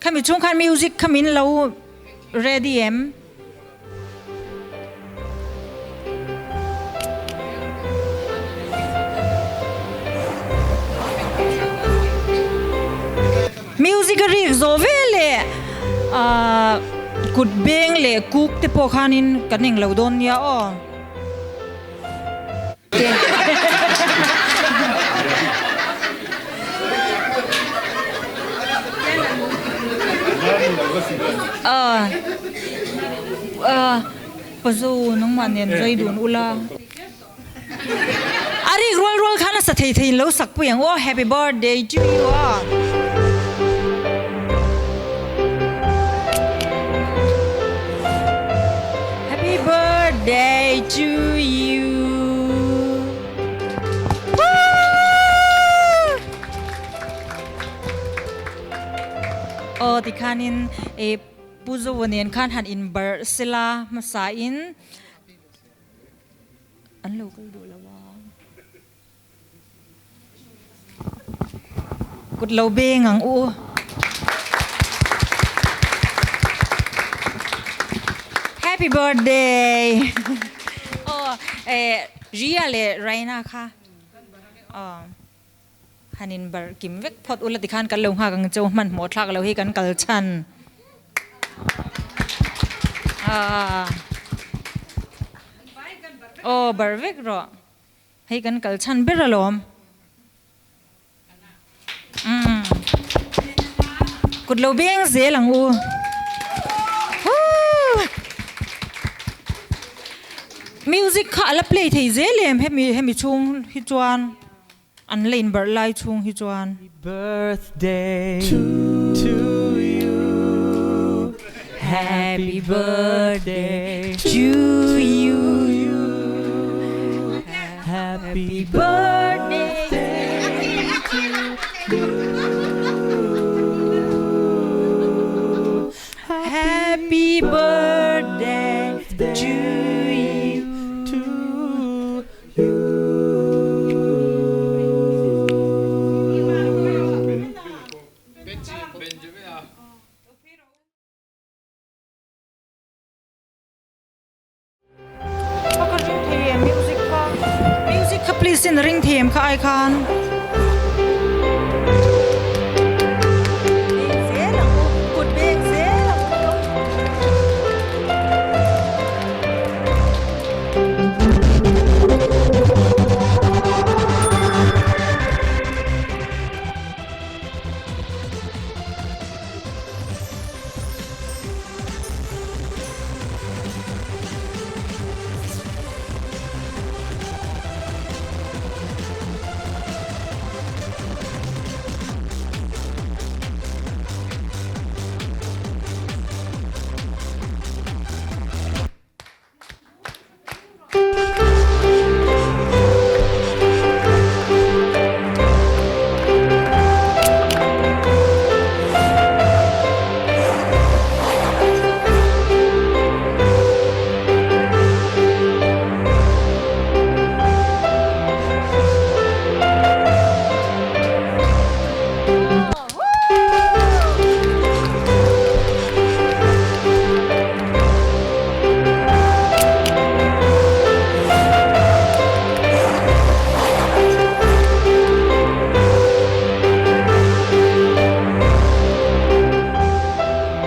khami chhung khan music kha min lo ready em. Music a rik zawh ve leh ah kut beng leh kuk te pawh khanin kan englo dawn nia aw. Pazu nangmah nen zai dun ula. A rik rual rual khan a sa thei thei in lo sak pui ang aw happy birthday to you a. Happy birthday to you. Aw tikhanin e Pu Zoa nen khan han inbarh sela hmasa in An lo kal duh lo a. Kut lo beng ang u. Happy birthday. Oh, eh Ria le Raina kha. Oh. Hanin bar kim vek phot ula tikhan kan lo nghak ang cheu hman hmuh thlak lo hi kan kal chhan. Ah. Aw bar vek rawh. Hei kan kal chhan ber alawm. Umm. Kut lo beng zel ang u. Music kha ala play thei zel em hemi hemi chhung hi chuan. An la inbarh lai chhung hi chuan. Birthday to you Happy birthday to you Happy birthday to you Happy birthday to you Music kha please in ring them kha ai khan.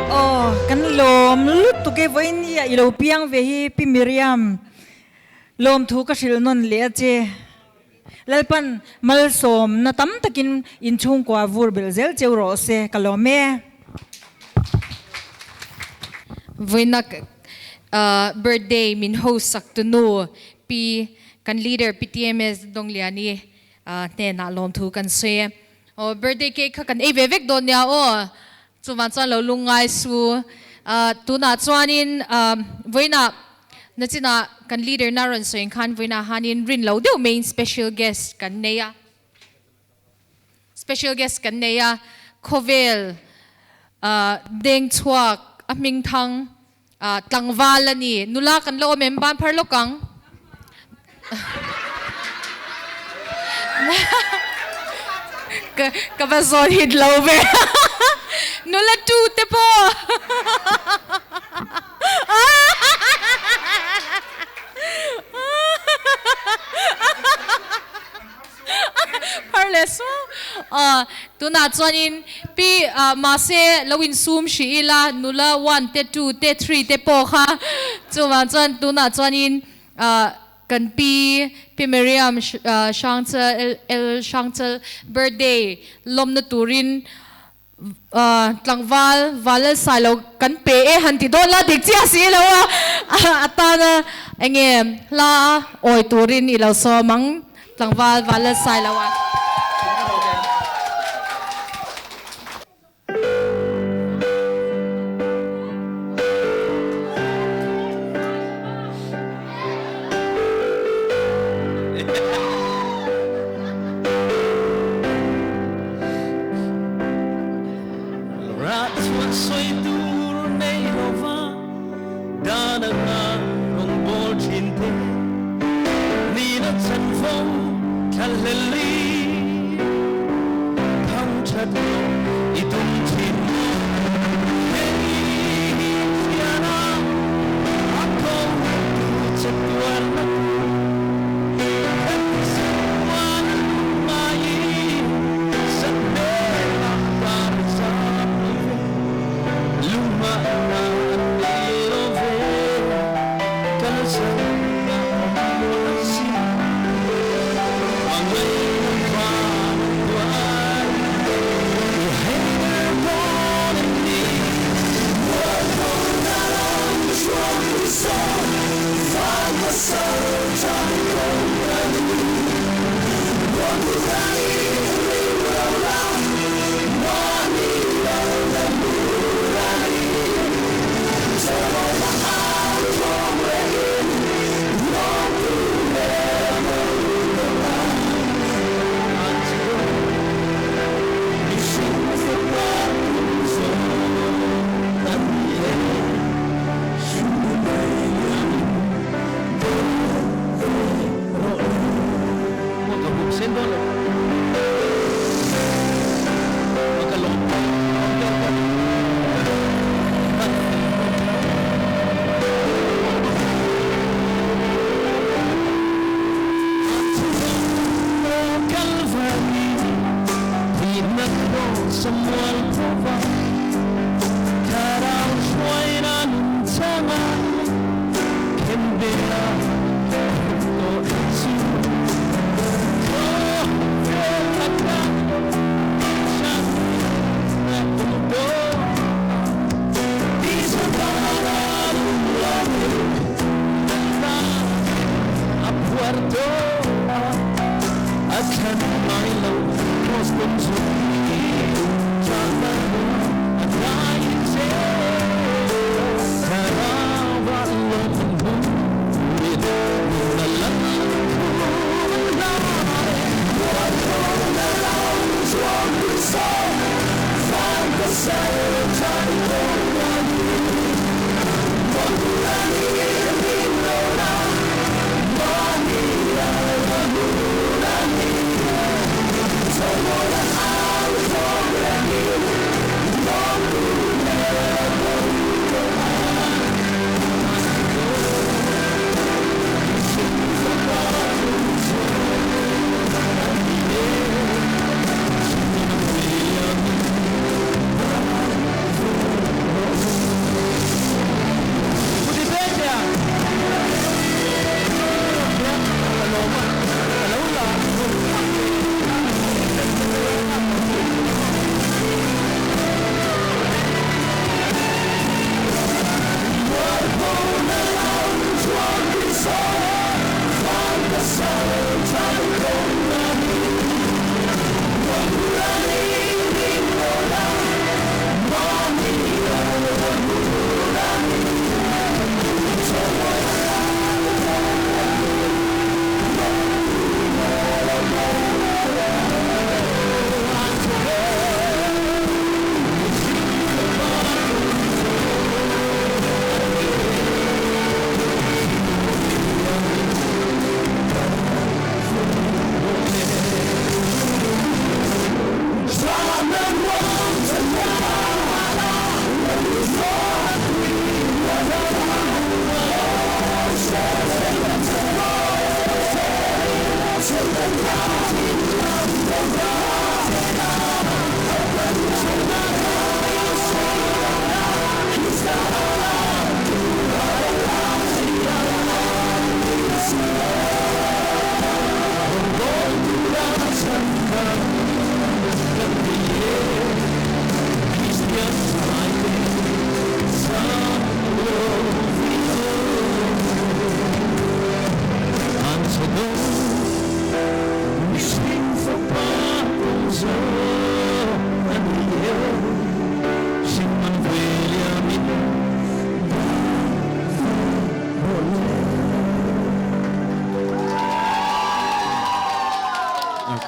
Aw kan lawm lutuk e vawiin i ah i lo piang ve hi Pi Miriam lawmthu ka hrilh nawn leh a che. Lalpan malsawmna tam takin inchhungkua vur belh zel cheu rawh se, ka lawm e. Vawinak birthday min host sak tu nu Pi kan leader Pi TMS Dongliani hnenah lawmthu kan sawi e. Aw birthday cake kha kan ei ve vek dawn nia aw. Chuvang chuan lo lungngai su. Tunah chuanin vawiinah nachinah kan leader na rawn sawi khan vawiinah hanin rin lo deuh maiin special guest kan nei a. Special guest kan nei a, khawvel deng chhuak a hming thang tlangval a ni. Nula kan la awm em? Ban phar lawk ang. Ka va zawn hit lo ve. Nula tu te pawh. Phar leh suau. Tunah Tunah chuanin pi mahse lo insum hrih ila nula one te two te three te pawh kha chuvang chuan tunah chuanin kan pi Pi Miriam Hrangchal L Hrangchal birthday lawmna turin Tlangval Valal Sailo kan pe e han ti dawn la dik chiah si lo a, a tana enge hla awi turin i lo sawm ang Tlangval Valal Sailo a. Rah chhuah sawi tur nei lova dan anga rawn bawl thin te nihna chanvo thla hlel i thang that loh i tum thin maw? Hei hi thiana a ko tu che tuarna tur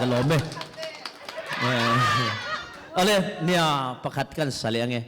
Ka lawm e. Awle, nia pakhat kan sa leh ange.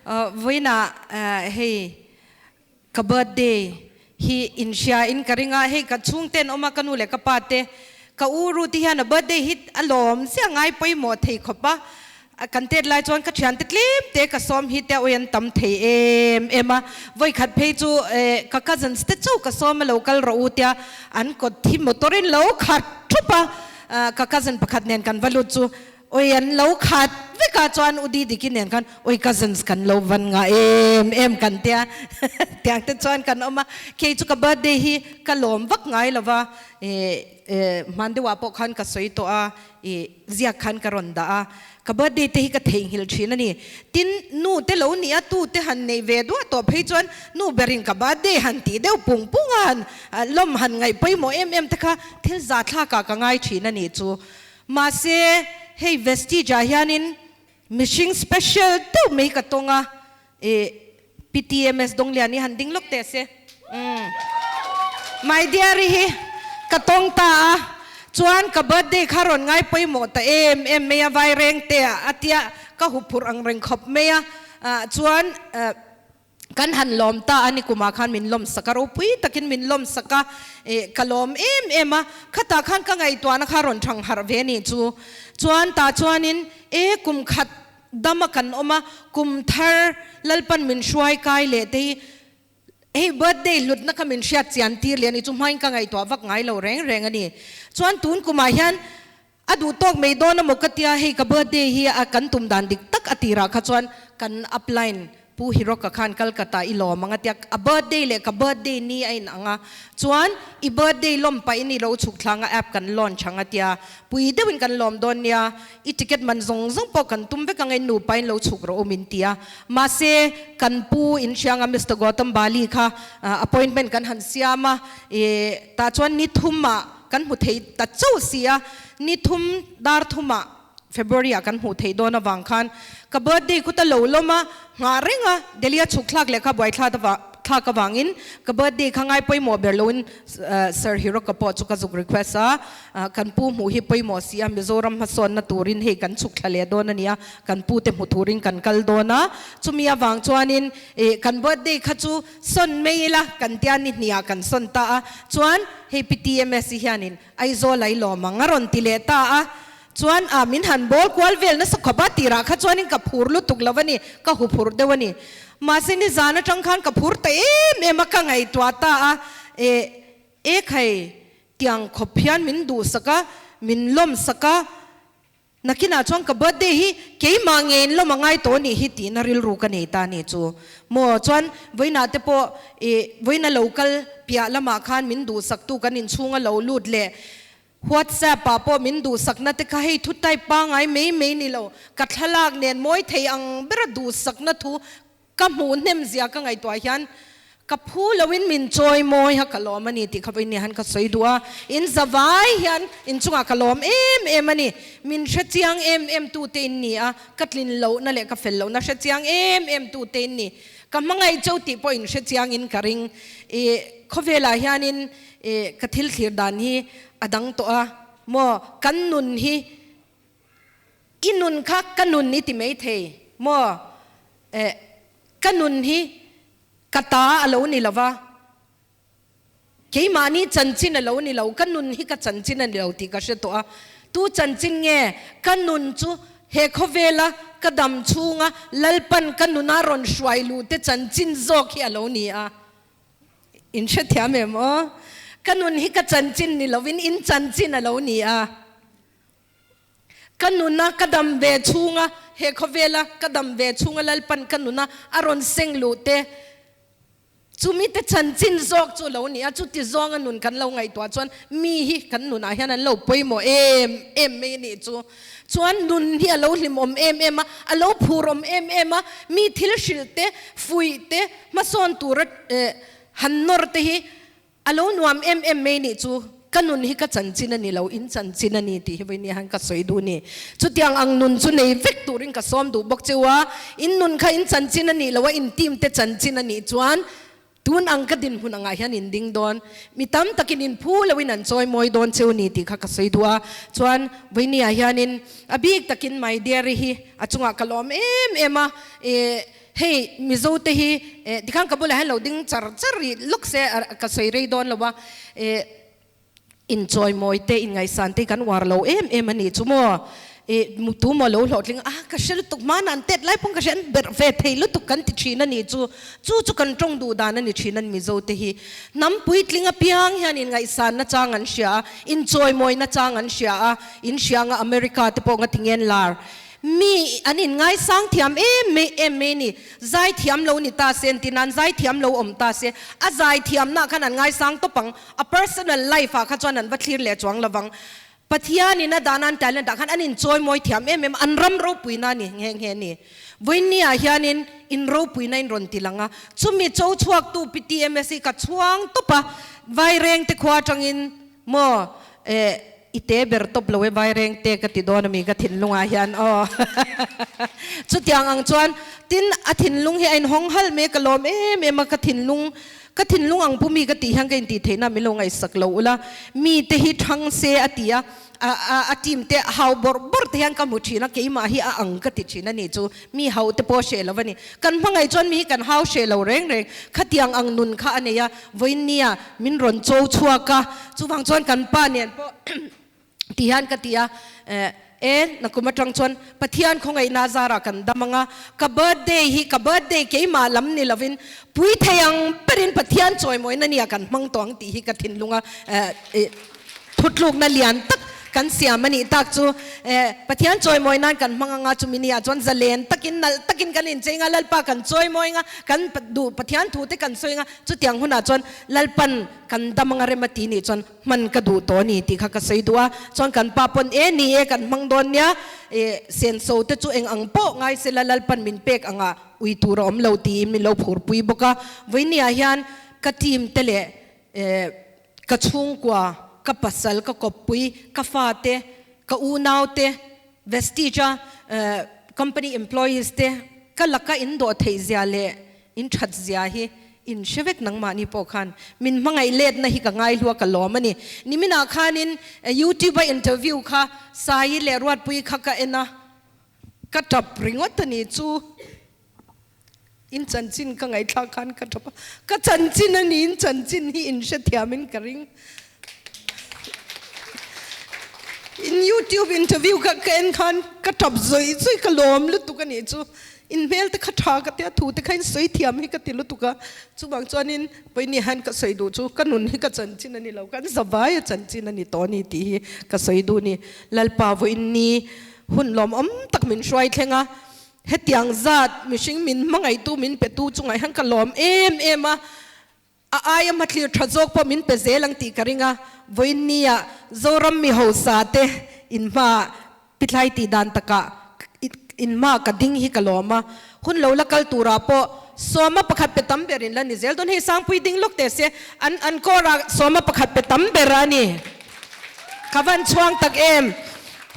Vawiinah hei ka birthday hi inhria in ka ring a, hei ka chhungten awm a, ka nu leh ka pa te, ka u Ruth-i hian a birthday hi a lawm chiah ngai pawimawh thei khawp a, Kan tet lai chuan ka thiante tlem te ka sawm hi te a awi an tam thei em em a, vawikhat phei chu ka cousins te chauh ka sawm a lo kal rawh u tia an kawt thi motor in lo khat thup a, ka cousin pakhat nen kan va lut chu awi an lo khat vek a chuan u Didiki nen khan awi cousins kan lo van ngah em em kan tia tiang te chuan kan awm a, kei chu ka birthday hi ka lawm vak ngai lo va, hman deuhah pawh khan ka sawi tawh a i. Ziak khan ka rawn dah a, ka birthday te hi ka theihnghilh thin a ni. Tin, nu te lo nia tu te han neih ve duah tawh phei chuan nu berin ka birthday han tih deuh pung pung a han lawm han ngaih pawimawh em em te kha thil za thlakah ka ngai thin a nih chu. Mahse, hei Vestige ah hianin mihring special deuh mai ka tawng a, i PTMS Donglian hi han ding lawk teh se. Umm. My dear i hi ka tawng ta a, chuan ka birthday kha rawn ngai pawimawh ta em em mai a, vaireng te ah a tia ka huphurh ang reng khawp mai a, chuan kan han lawm ta a, nikumah khan min lawm sak a, ropui takin min lawm sak a, ka lawm em em a, khatah khan ka ngaihtuahna kha rawn thang harh ve a nih chu, chuan tah chuanin e kum khat Dam a kan awm a, kum thar Lalpan min hruai kai leh te hi hei birthday hlutna kha min hriat chian tir leh a ni chu hmain ka ngaihtuah vak ngai lo reng reng a ni. Chuan tun kumah hian a duh tawk mai dawn emaw ka tia hei ka birthday hi a kan tum dan dik tak a tirah kha chuan kan upline Pu Hiroka khan Calcutta i lawm ang a tia, a birthday leh ka birthday ni a in ang a, chuan i birthday lawm pahin i lo chhuk thlang a app kan launch ang a tia, pui deuhin kan lawm dawn nia, i ticket man zawng zawng pawh kan tum vek ang a, in nupa in lo chhuk rawh u min ti a, mahse kan pu in hriang a Mister Gautam Bali kha appointment kan han siam a, i tah chuan ni thum ah kan hmu thei ta chauh si a, ni thum dar thum ah February ah kan hmuh theih dawn avang khan ka birthday kut a lo lawm a, nghah reng a, Delhi a chhuk thlak leh kha buai thla thlak avangin ka birthday kha ngai pawimawh ber loin Sir Hiroka pawh chu ka zuk request a, kan pu hmuh hi pawimawh si a, Mizoram hmasawnna turin hei kan chhuk thla leh dawn a nia, kan pu te hmu turin kan kal dawn a, chumi avang chuanin kan birthday kha chu sawn mai ila kan tia ni hniah kan sawn ta a, chuan hei Pi TMS hi hianin Aizawl a i lawm ang a rawn ti leh ta a, chuan a min han bawl kual vel nasa khawp a, tirah kha chuanin ka phur lutuk lo a ni, ka hu phur deuh a ni. Mahse nizan atang khan ka phur ta em em a, ka ngaihtuah ta a, e e khai tiang khawp hian min duhsak a, min lawmsak a, Nakinah chuan ka birthday hi keimah ngeiin lawm a ngai tawh anih hi tihna rilru ka nei ta anih chu. Maw chuan vawiinah te pawh ih vawiina lo kal piah lamah khan min duhsaktu kan inchhunga lo lut leh WhatsApp ah pawh min duhsakna te kha hei thu type pangai mai mai ni lo, ka thlalak nen mawi thei ang bera duhsakna thu ka hmuh hnem zia ka ngaihtuah hian ka phu loin min chawi mawi ha ka lawm a ni tih kha vawiin hian ka sawi duh a, in zavai hian inchungah ka lawm em em a ni, min hrechiang em em tute in ni a, ka tlin lohna leh ka fel lohna hrechiang em em tute in ni, ka hmangaih cheu tih pawh in hrechiang in ka ring, i khawvelah hianin I ka thil thlir dan hi a dang tawh a maw? Kan nun hi i nun kha ka nun i ti mai thei maw? Eh, ka nun hi ka ta a lo ni lo va, keimahni chanchin a lo ni lo, ka nun hi ka chanchin a ni lo tih ka hre tawh a. Tu chanchin nge ka nun chu he khawvela ka dam chhunga Lalpan ka nuna rawn hruai luh te chanchin zawk hi a lo ni a. In hrethiam em aw? Ka nun hi ka chanchin ni lovin in chanchin a lo ni a. Ka nuna ka dam ve chhunga, he khawvela ka dam ve chhunga Lalpan ka nuna a rawn seng luh te, chumi te chanchin zawk chu a lo ni a. Chuti zawnga nun kan lo ngaihtuah chuan mi hi kan nunah hian an lo pawimawh em em mai a nih chu. Chuan nun hi a lo hlimawm em em a, a lo phurawm em em a, mi thil hrilh te, fuih te, Hmasawn tura han nawr te hi a lo nuam em em mai nih chu ka nun hi ka chanchin a ni lo, in chanchin a ni tih hi vawinia han ka sawi duh ni. Chutiang ang nun chu nei vek turin ka sawm duh bawk cheu a, in nun kha in chanchin a nih loh a, in team te chanchin a nih chuan tun ang ka dinhmun angah hian in ding dawn. Mi tam takin in phu loin an chawi mawi dawn cheu ni tih kha ka sawi duh a. Chuan vawinia hianin a bik takin my dear-i hi a chungah ka lawm em em a, ih Hei Mizo te hi tikhan ka bulah hian lo ding char char rih lawk se ka sawi rei dawn lo a, inchawimawi te inngaihsan te hi kan uar lo em em a nih chu maw, tu maw lo hlawhtling a ka hre lutuk hmanah an tet lai pawn ka hria an berh ve thei lutuk kan ti thin a nih chu, chu chu kan tawng duh dan a ni thin a ni Mizo te hi. Hnam puitling apiang hian inngaihsan nachang an hria a, inchawimawi nachang an hria a, inhrianga America te pawh ngatinge an lar. Mi an in ngaisang thiam em mai em mai ni. Zai thiam lo ni ta se an ti nan zai thiam lo awm ta se a zai thiamna khan an ngaisang tawp ang. A personal life ah kha chuan an va thlir leh chuang lovang. Pathian in a dahna an talent ah khan an in chawimawi thiam em em an ram ropuina a ni nghe nghe ni. Vawiinni ah hianin in ropuina in rawn ti lang a. Chumi cho chhuaktu Pi TMS hi ka chhuang tawp a. Vairengte khua atangin maw eh I te ber tawp lo e vaireng te ka ti dawn ami ka thinlungah hian aw. Chutiang ang chuan tin a thinlung hi a inhawng hal mai ka lawm em em a ka thinlung ka thinlung ang pu mi ka tih hian ka intih theihna min lo ngaihsak lo ula mi te hi thang se a ti a a a team te hau bawrh bawrh te hian ka hmu thin a keimah hi a ang ka ti thin a ni chu mi hau te pawh hreh lo a ni kan hmangaih chuan mi hi kan hau hreh lo reng reng khatiang ang nun kha a nei a Vawiinnia min rawn cho chhuak a, chuvang chuan kan pa nen pawh ti hian ka ti a, e nakum atang chuan Pathian khawngaihna zarah kan dam ang a, ka birthday hi ka birthday keimah lam ni lovin pui thei ang berin Pathian chawimawina nia kan hmang tawh ang tih hi ka thinlung a Thutlukna lian tak kan siam a nih tak chu Pathian chawimawi nan kan hmang anga chumi ni ah chuan zalen takin nalh takin kan inchei anga Lalpa kan chawimawi anga kan duh Pathian thu te kan sawi anga chutiang hunah chuan Lalpan kan dam anga rem a ti nih chuan hman ka duh tawh a ni tih kha ka sawi duh a chuan kan pa pawn e ni e kan hmang dawn nia senso te chu eng ang pawh ngai sela Lalpan min pek anga ui tur a awm lo tiin min lo phurpui bawk a vawiin ah hian ka team te leh Ka chhungkua, ka pasal, ka kawppui, ka fate, ka unaute, Vestige-a company employees te ka laka in dawh theih zia leh in that zia hi in hre vek nangmahni pawh khan min hmangaih letna hi ka ngaihlua ka lawm a ni. Niminah khanin YouTube-a interview kha Sai leh Ruatpui kha ka en a, ka tap ringawt a ni chu. In chanchin ka ngaihthlak khan ka tap a, ka chanchin a ni, in chanchin hi in hrethiam in ka ring. In YouTube interview kha ka en khan ka tap zawih zawih ka lawm lutuk a nih chu. In hmel te kha tha ka tia, thu te kha in sawi thiam hi ka ti lutuk a. Chuvang chuanin pawini hian ka sawi duh chu ka nun hi ka chanchin a ni lo, kan zavai a chanchin a ni tawh a ni tih hi ka sawi duh a ni. Lalpa vawiin ni hun lawmawm tak min hruai thleng a. Hetiang zat mihring min hmangaihtu min petu chungah hian ka lawm em em a. A aia hmathlir tha zawk pawh min pe zel ang tih ka ring a, vawiin nia Zoram mi hausa te in hma pithlai tih dan takah in hma ka ding hi ka lawm a, hun lo la kal turah pawh sawma pakhat pe tam ber in la ni zel dawn. Hei Sangpui ding lawk teh se, an an kawrah sawma pakhat pe tam ber a ni. Ka van chhuang tak em!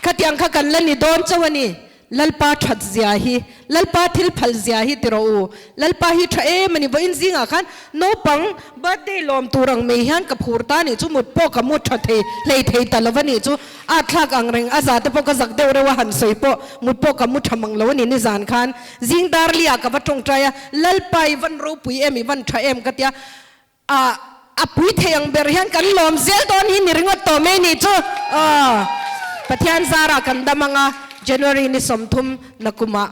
Khatiang kha kan la ni dawn chauh a ni. Lalpa that zia hi, Lalpa thil phal zia hi ti rawh u. Lalpa hi tha em a ni. Vawiin zingah khan naupang birthday lawm tur ang mai hian ka phur ta nih chu, mut pawh ka mu tha thei hlei thei ta lo va nih chu. A thlak ang reng a za te pawh ka zak deuh reuh a han sawi pawh mut pawh ka mu tha mang lo a ni nizan khan. Zing dar li ah ka va tawngtai a, Lalpa i van ropui em, i van tha em ka tia. A a pui thei ang ber hian kan lawm zel dawn hi ni ringawt tawh mai ni chu aw. Pathian zarah kan dam ang a, January ni 30 na kumah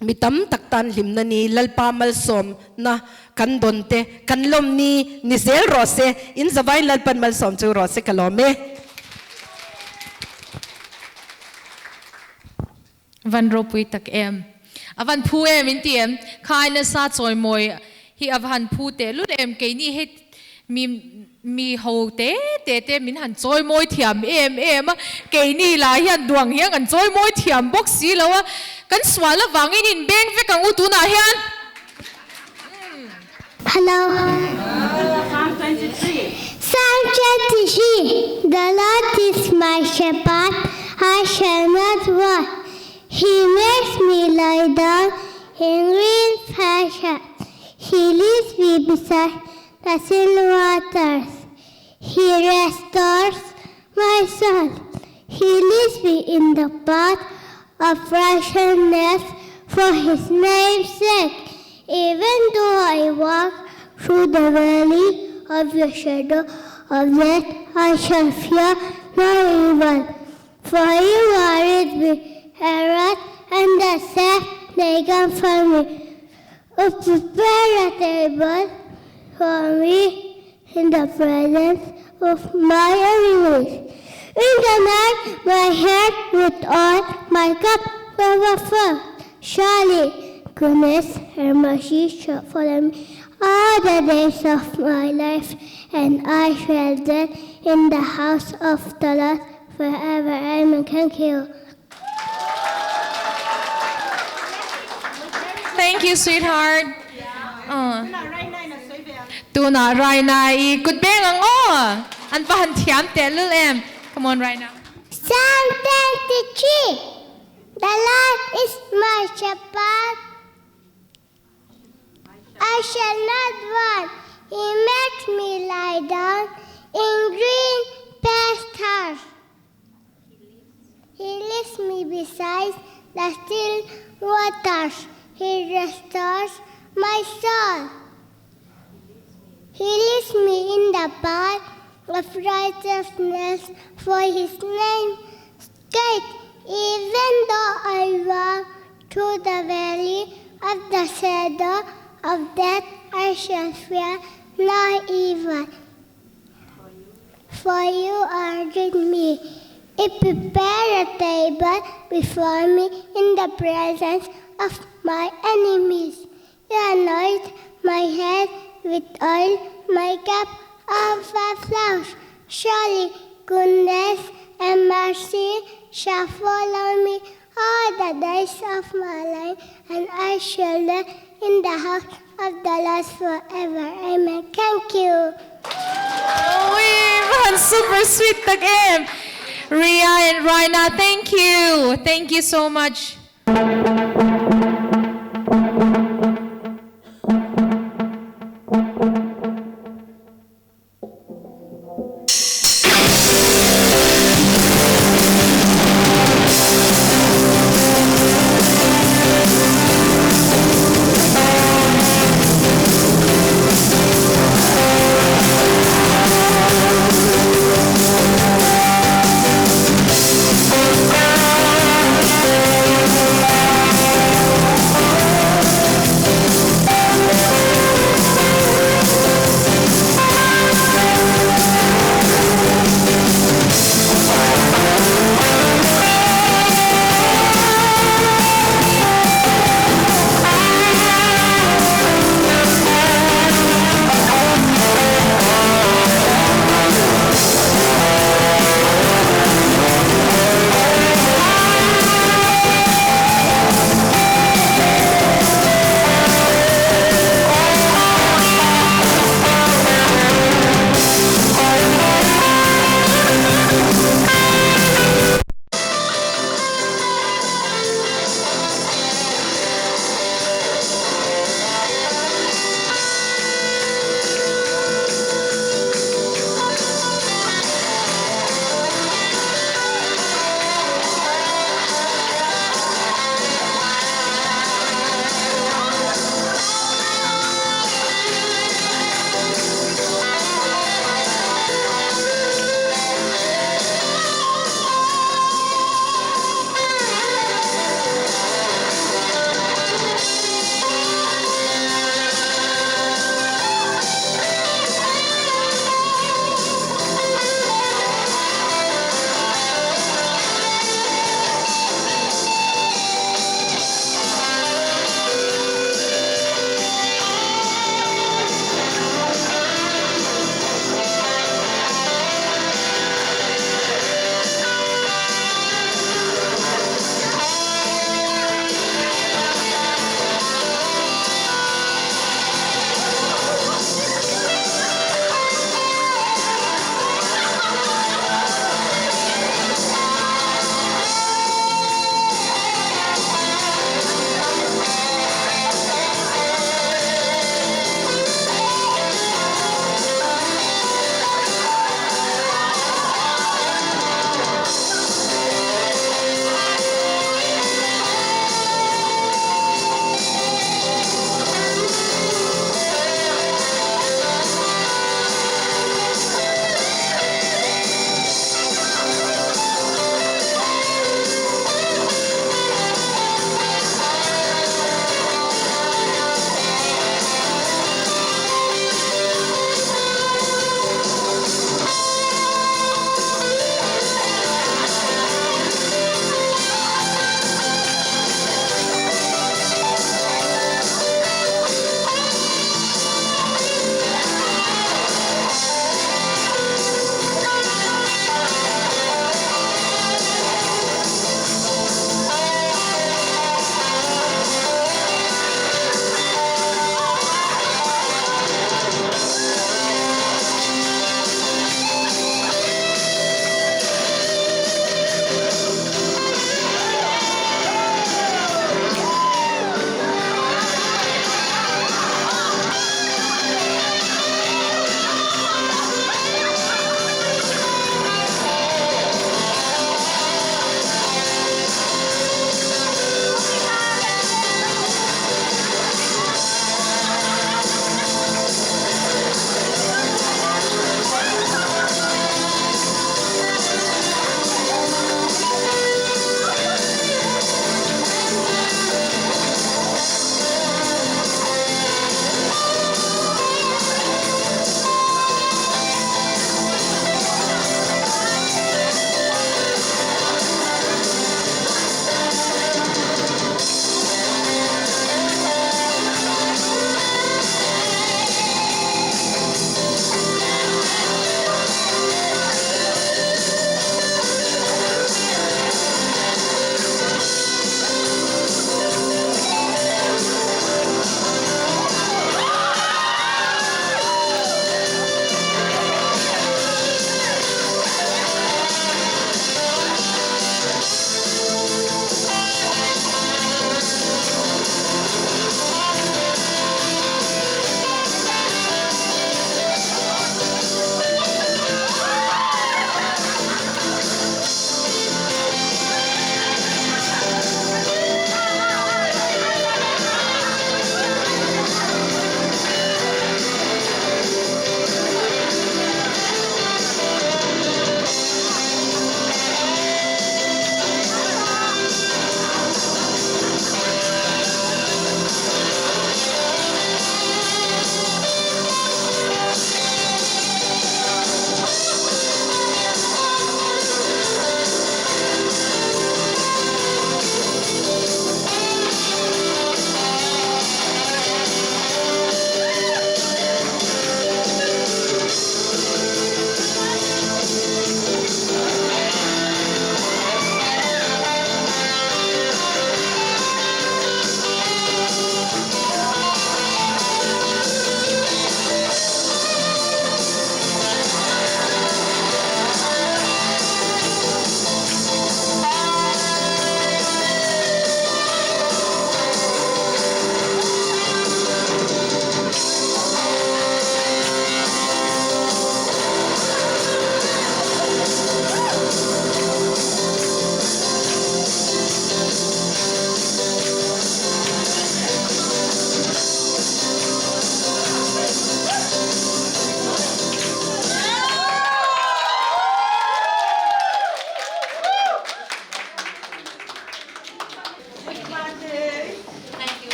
mi tam tak tan hlimna ni Lalpa malsawmna kan dawn te kan lawm ni ni zel rawh se, in zavain Lalpan malsawm chu rawh se ka lawm e. Van ropui tak em. A van phu em in ti em? Khai nasa chawimawi hi a va han phu teh lul em? Keini hei mi mi ho te te te min han chawimawi thiam em em a, keini lah hian duang hian kan chawimawi thiam bawk si lo a, kan sual avangin in beng vek ang u tunah hian. Hello. Psalm 23. Psalm 23. The Lord is my shepherd, I shall not want. He makes me lie down in green pastures. He leads me beside the still waters. He restores my soul. He leads me in the path of righteousness for his name's sake. Even though I walk through the valley of the shadow of death, I shall fear no evil. For you are with me, Herod, and the staff they come for me. You prepare a table for me in the presence of my enemies. In the night, my head with oil, my cup overflows. Surely, goodness and mercy shall follow me all the days of my life, and I shall dwell in the house of the Lord forever. Amen. Thank you. Thank you, sweetheart. Tuna Raina i kut beng ang aw. An va han thiam teh lul em. Come on Raina. Psalm 23 The Lord is my shepherd, I shall not want. He makes me lie down in green pastures. He leads me beside the still waters. He restores my soul. He leads me in the path of righteousness for his name's sake. Even though I walk through the valley of the shadow of death, I shall fear no evil. For you are with me. You prepare a table before me in the presence of my enemies. You anoint my head with oil, my cup overflows. Surely goodness and mercy shall follow me all the days of my life, and I shall live in the house of the Lord forever. Amen. Thank you. Ui, super sweet tak em. Ria and Raina, thank you. Thank you so much.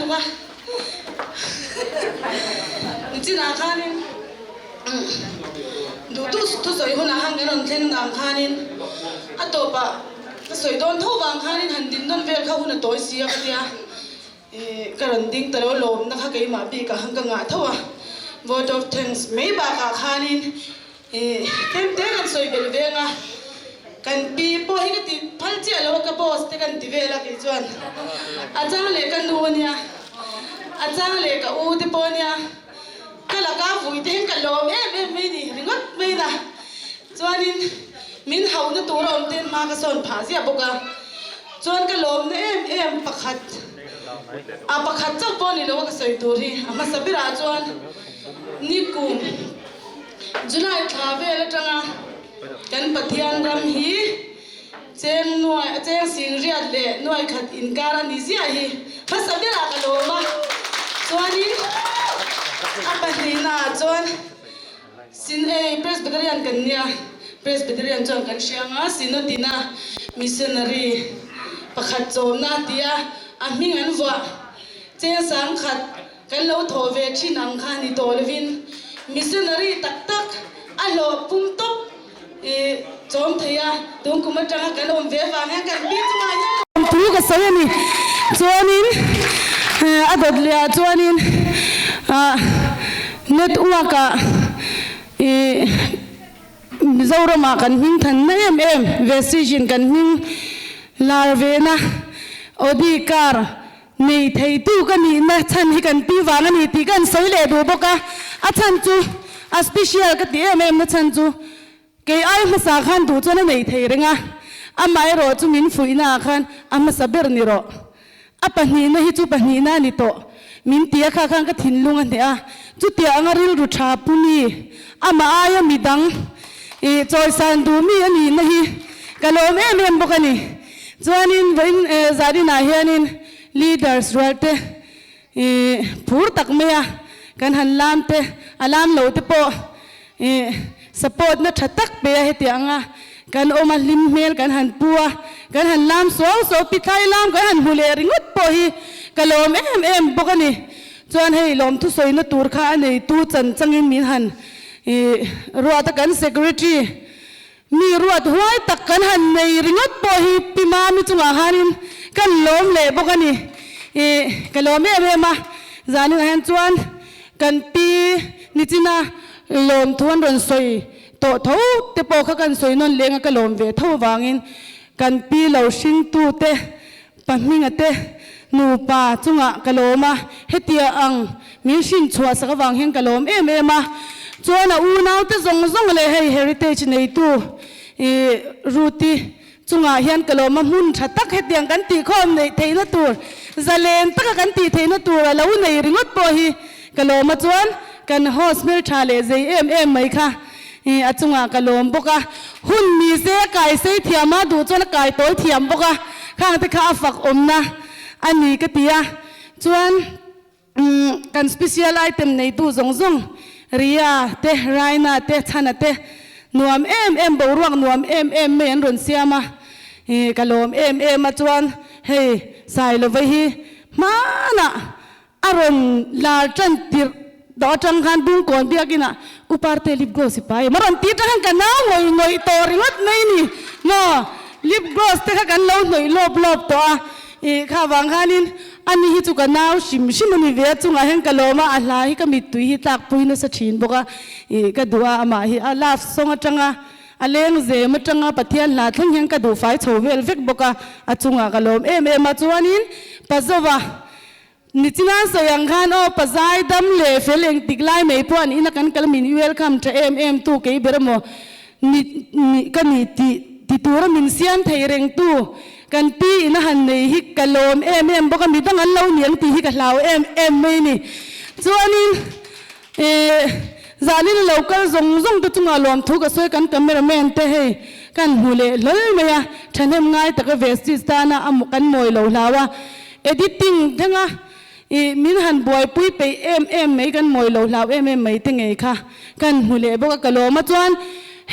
lutuk a, nichinah khanin duhtu thusawi hunah khan kan rawn thleng dan khanin a tawpah ka sawi dawn tho vang khanin han din nawn vel kha hun a tawi si a ka tia. Ka rawn ding ta lo lawmna kha keimah bikah khan ka ngah tho a, vote of thanks mai bakah khanin tlem te kan sawi belh veng a, kan pi pawh hi ka ti phal chiah lo a, ka boss te kan ti vel a kei chuan a chang leh ka nu ania, a chang leh ka u te pawh ania, ka laka vui te hian ka lawm em em mai ni ringawt mai na, chuanin min hauhna tur a awm ten hma ka sawn phah ziah bawk a. Chuan ka lawmna em em pakhat, a pakhat chauh pawh ni lo a ka sawi tur hi, a hmasa berah chuan nikum July thla vel atanga kan Pathian ram hi cheng nuai, cheng singriat leh nuai khat inkar a ni ziah hi hmasa berah ka lawm a, chuanin a pahnihnaah chuan Sin ei, Presbyterian kan nia, Presbyterian chuan kan hria anga Synod-ina missionary pakhat chawmna a ti a, a hming an vuah. Cheng sangkhat kan lo thawh ve thin ang kha ni tawh lovin missionary tak tak a hlawh pum tawp i chawm thei a, tun kum atanga kan awm ve vang hian kan pi chungah hian lawm thu ka sawi a ni. Chuanin a dawt leh ah chuanin network ah i Mizoram ah kan hming than na em em Vestige in kan hming lar ve na Audi car nei thei tu ka nih na chhan hi kan pi vang a ni tih ka han sawi leh duh bawk a, a chhan chu a special ka ti em em na chhan chu Kei ai hmasa khan duh chuan a nei thei reng a, amaherawh chu min fuihna ah khan a hmasa ber ni rawh. A pahnihna hi chu pahnihna a ni tawh. Min ti a kha khan ka thinlung a hneh a, chutiah anga rilru tha pu mi, amah aia midang i chawisan duh mi a nihna hi ka lawm em em bawk a ni. Chuanin vawiin zaninah hianin leaders rualte i phur tak mai a, kan han lam te, a lam lo te pawh i support na tha tak pe a heti anga kan awm a, hlim hmel kan han pu a, kan han lam suau suau, pithlai lam kan han hmu leh ringawt pawh hi ka lawm em em bawk a ni. Chuan hei lawmthu sawina tur kha a neitu chan changin min han i ruat a, kan secretary Mi ruat huai tak kan han nei ringawt pawh hi Pi Mami chungah khanin kan lawm leh bawk a ni. Ih, ka lawm em em a, zaninah hian chuan kan pi Nichina lawmthu an rawn sawi tawh tho te pawh kha kan sawi nawn leng a, ka lawm ve tho avangin kan pi lo hringtute Pahminga te nupa chungah ka lawm a, hetia ang min hrin chhuah sak avang hian ka lawm em em a. Chuan a unaute zawng zawng leh hei heritage neitu i Ruth-i chungah hian ka lawm a, hmun tha tak hetiang kan tihkhawm neih theihna tur, zalen taka kan tih theihna tur a lo nei ringawt pawh hi ka lawm a. Chuan kan host hmeltha leh zei em em mai kha i a chungah ka lawm bawk a, hun ni se a kai sei thiam a, duh chuan a kai tawi thiam bawk a, khang te kha a fak awmna a ni ka ti a, chuan kan special item neitu zawng zawng Ria te, Raina te, Chhana te nuam em em boruak nuam em em mai an rawn siam a, i ka lawm em em a, chuan hei Sailova hi hmanah A rawn lar tan tirh tawh atang khan Bungkawn biakinah U Parte lip gloss i pai em? A rawn tih atang khan ka nau ngawih ngawih tawh ringawt mai ni maw? Lip gloss te kha kan lo hnawih lawp lawp tawh a, ih kha vang khanin ani hi chu ka nau hrim hrim a ni ve a, chungah hian ka lawm a, a hla hi ka mittui hi tlakpui nasa thin bawk a, ih ka duh a, amah hi a love song atanga A leng zem atanga Pathian hla thleng hian ka duh fai chho vel vek bawk a, a chungah ka lawm em em a, chuanin Pazova Nichina sawi ang khan aw pazai dam leh fel engtik lai mai pawh an ina kan kal min welcome tha em em tu kei ber emaw ni ni ka ni tih ti tura min siam thei reng tu kan pi ina han nei hi ka lawm em em bawk a midang an lo ni ang tih hi ka hlau em em mai ni chuanin eh zanin a lo kal zawng zawng te chungah lawmthu ka sawi kan cameraman te hei kan hmu leh hlawl mai a thahnem ngai taka vestige tana a kan mawi lo hlau a. Editing thleng a i min han buaipui peih em em mai kan mawi lo hlau em em mai te ngei kha kan hmu leh bawk a ka lawm a chuan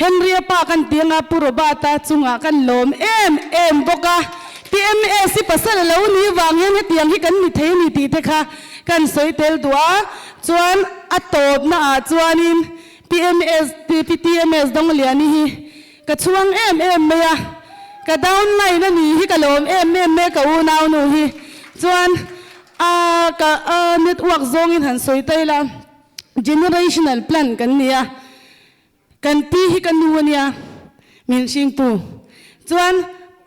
Henry-a pa kan ti anga Pu Robert-a chungah kan lawm em em bawk a. PMS hi pasal a lo nih vang hian hetiang hi kan ni thei a ni tih te kha kan sawi tel duh a, chuan a tawpna ah chuanin PMS PTMS Dawngliani hi ka chhuang em em mai a, ka downline a ni hi ka lawm em em mai a ka unaunu hi, chuan a ka network zawngin han sawi ta ila generational plan kan ni a. Kan pi hi ka nu a nia, min hringtu. Chuan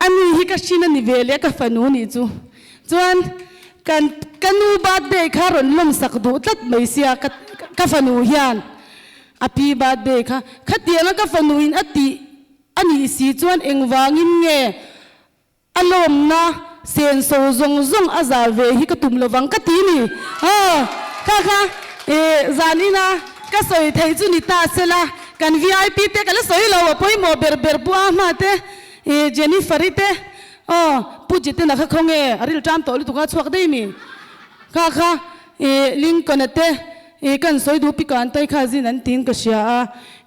a ni hi ka hrin a ni ve leh ka fanu nih chu. Chuan kan ka nu birthday kha rawn lawmsak duh tlat mai sia ka ka fanu hian a pi birthday kha khatianga ka fanu in a tih a nih si chuan engvangin nge A lawmna senso zawng zawng a za ve hi ka tum lovang ka ti ni. Aw, kha kha eh zan ina ka sawi theih chu ni ta sela, kan vip te ka la sawi lo, a pawimawh ber ber Pu Ahma te, eh Jennifer-i te, aw Pu Jitena kha khawnge a rilṭam tawh lutuk a chhuak daih mi. Kha kha eh Lincoln-a te eh kan sawi duh pikan tai kha zin an tiin ka hria a,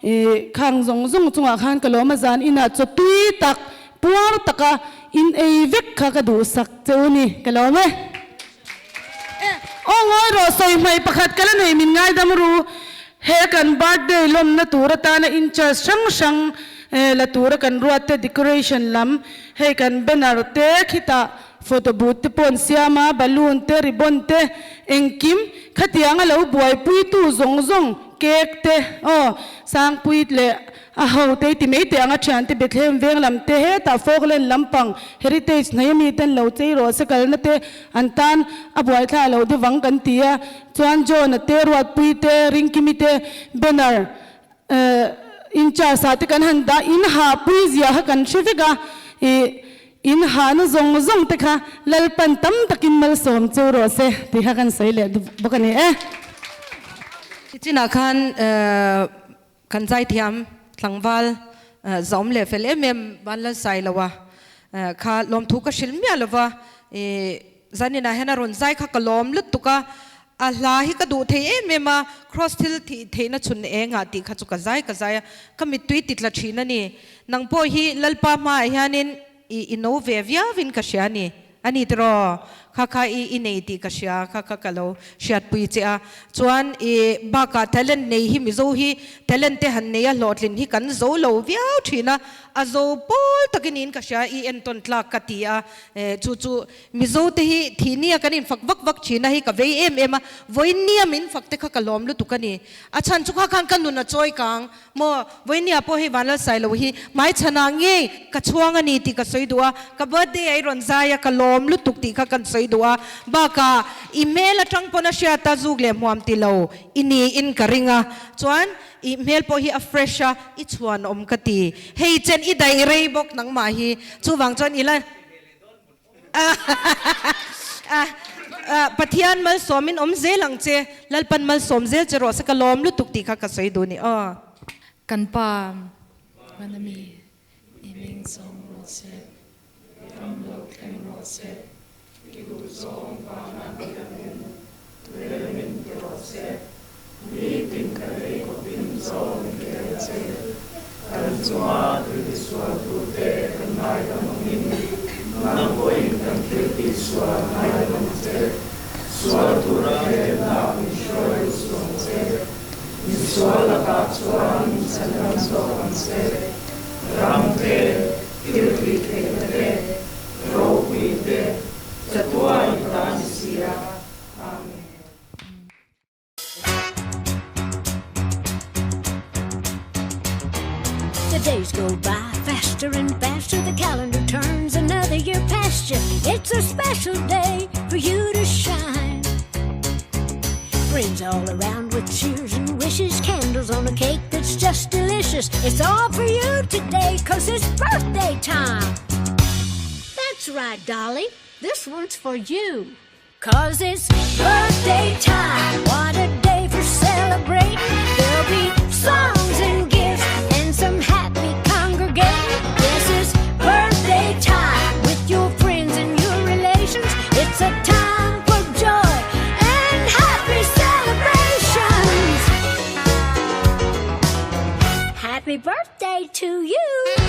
eh khang zawng zawng chungah khan ka lawm a zan inah chaw tui tak Puar taka in ei vek kha ka duhsak che u ni, ka lawm e. Aw ngawi rawh sawi hmai pakhat ka la nei min ngaidam ru, he kan birthday lawmna tur atana in charge hrang hrang la tura kan ruat te decoration lam hei kan banner te khitah photo booth te pawh an siam a, balloon te ribbon te engkim khatianga lo buaipuitu zawng zawng cake te aw Sangpui leh A ho te ti mai teh ang a thiante Bethlehem veng lam te hetah Falkland lampang Heritage hnai ami ten lo chei rawh se kalna te an tan a buaithla lo deuh ang kan ti a chuan John a te Ruatpui te Ringkimi te banner in charge ah te kan han dah in ha pui zia kha kan hre vek a ih in ha na zawng zawng te kha Lalpan tam takin malsawm chu rawh se tih kha kan sawi leh bawk a ni e. Tichinah khan Kan zaithiam tlangval zaawm leh fel em em Vanlalsai lo a kha lawmthu ka hrilh miah lo va, i zaninah hian a rawn zai kha ka lawm lutuk a, a hla hi ka duh thei em em a, Kraws thil thih theihna chhun engah tih kha chu ka zai ka zai a, ka mittui ti tla thin a ni. Nang pawh hi Lalpa hmaah hianin i i no ve viauin ka hria a ni. A ni tiraw? Kha kha i i nei tih ka hria, kha kha ka lo hriatpui che a. Chuan i bakah talent nei hi Mizo hi talent te han nei a hlawhtlin hi kan zo lo viau thin a, a zo pawl takin in ka hria, i entawn tlak ka ti a. Chu chu Mizo te hi thih nia kan infak vak vak thin a hei ka vei em em a, vawiin nia min fak te kha ka lawm lutuk a ni. A chhan chu kha khan ka nun a chawi kang. Maw, Vawinia pawh hei Vanlalsai lo hi hmaichhanah ngei ka chhuang a ni tih ka sawi duh a, ka birthday ah i rawn zai a, ka lawm lutuk tih kha kan sawi duh a, bakah i hmel atang pawn a hriat a zuk leh hmuam ti lo i niin ka ring a, chuan i hmel pawh hi a fresh a, i chhuanawm ka ti. Hei chen i daih rei bawk nangmah hi, chuvang chuan i la. Pathian malsawmin awm zel ang che, Lalpan malsawm zel che rawh se ka lawm lutuk tih kha ka sawi duh ni aw. Kan pa Vanami i ming zawng rawh se, ram lo thleng rawh se, i duh zawng vana biakin tuiel min ti rawh se, Nitin kan ei khawpin zawng min pe ang che. Kan chunga thil tisualtute kan ngaidam angin, nang pawhin kan thil tihsual ngaidam ang che. Sual tura hlemna min hruai lut suh ang che. Misual lakah chuan min chhandam zawk ang che. Ram te, thil tih theihna te, ropui te, chatuan i ta ni si a. Amen. The days go by faster and faster. The calendar turns another year past you. It's a special day for you to shine. Friends all around with cheers and wishes, candles on a cake that's just delicious. It's all for you today, cause it's birthday time. That's right, Dolly. This one's for you. Cause it's birthday time. What a day for celebrating. There'll be songs and gifts and some happy congregating. This is birthday time with your friends and your relations. It's a time for joy and happy celebrations. Happy birthday to you.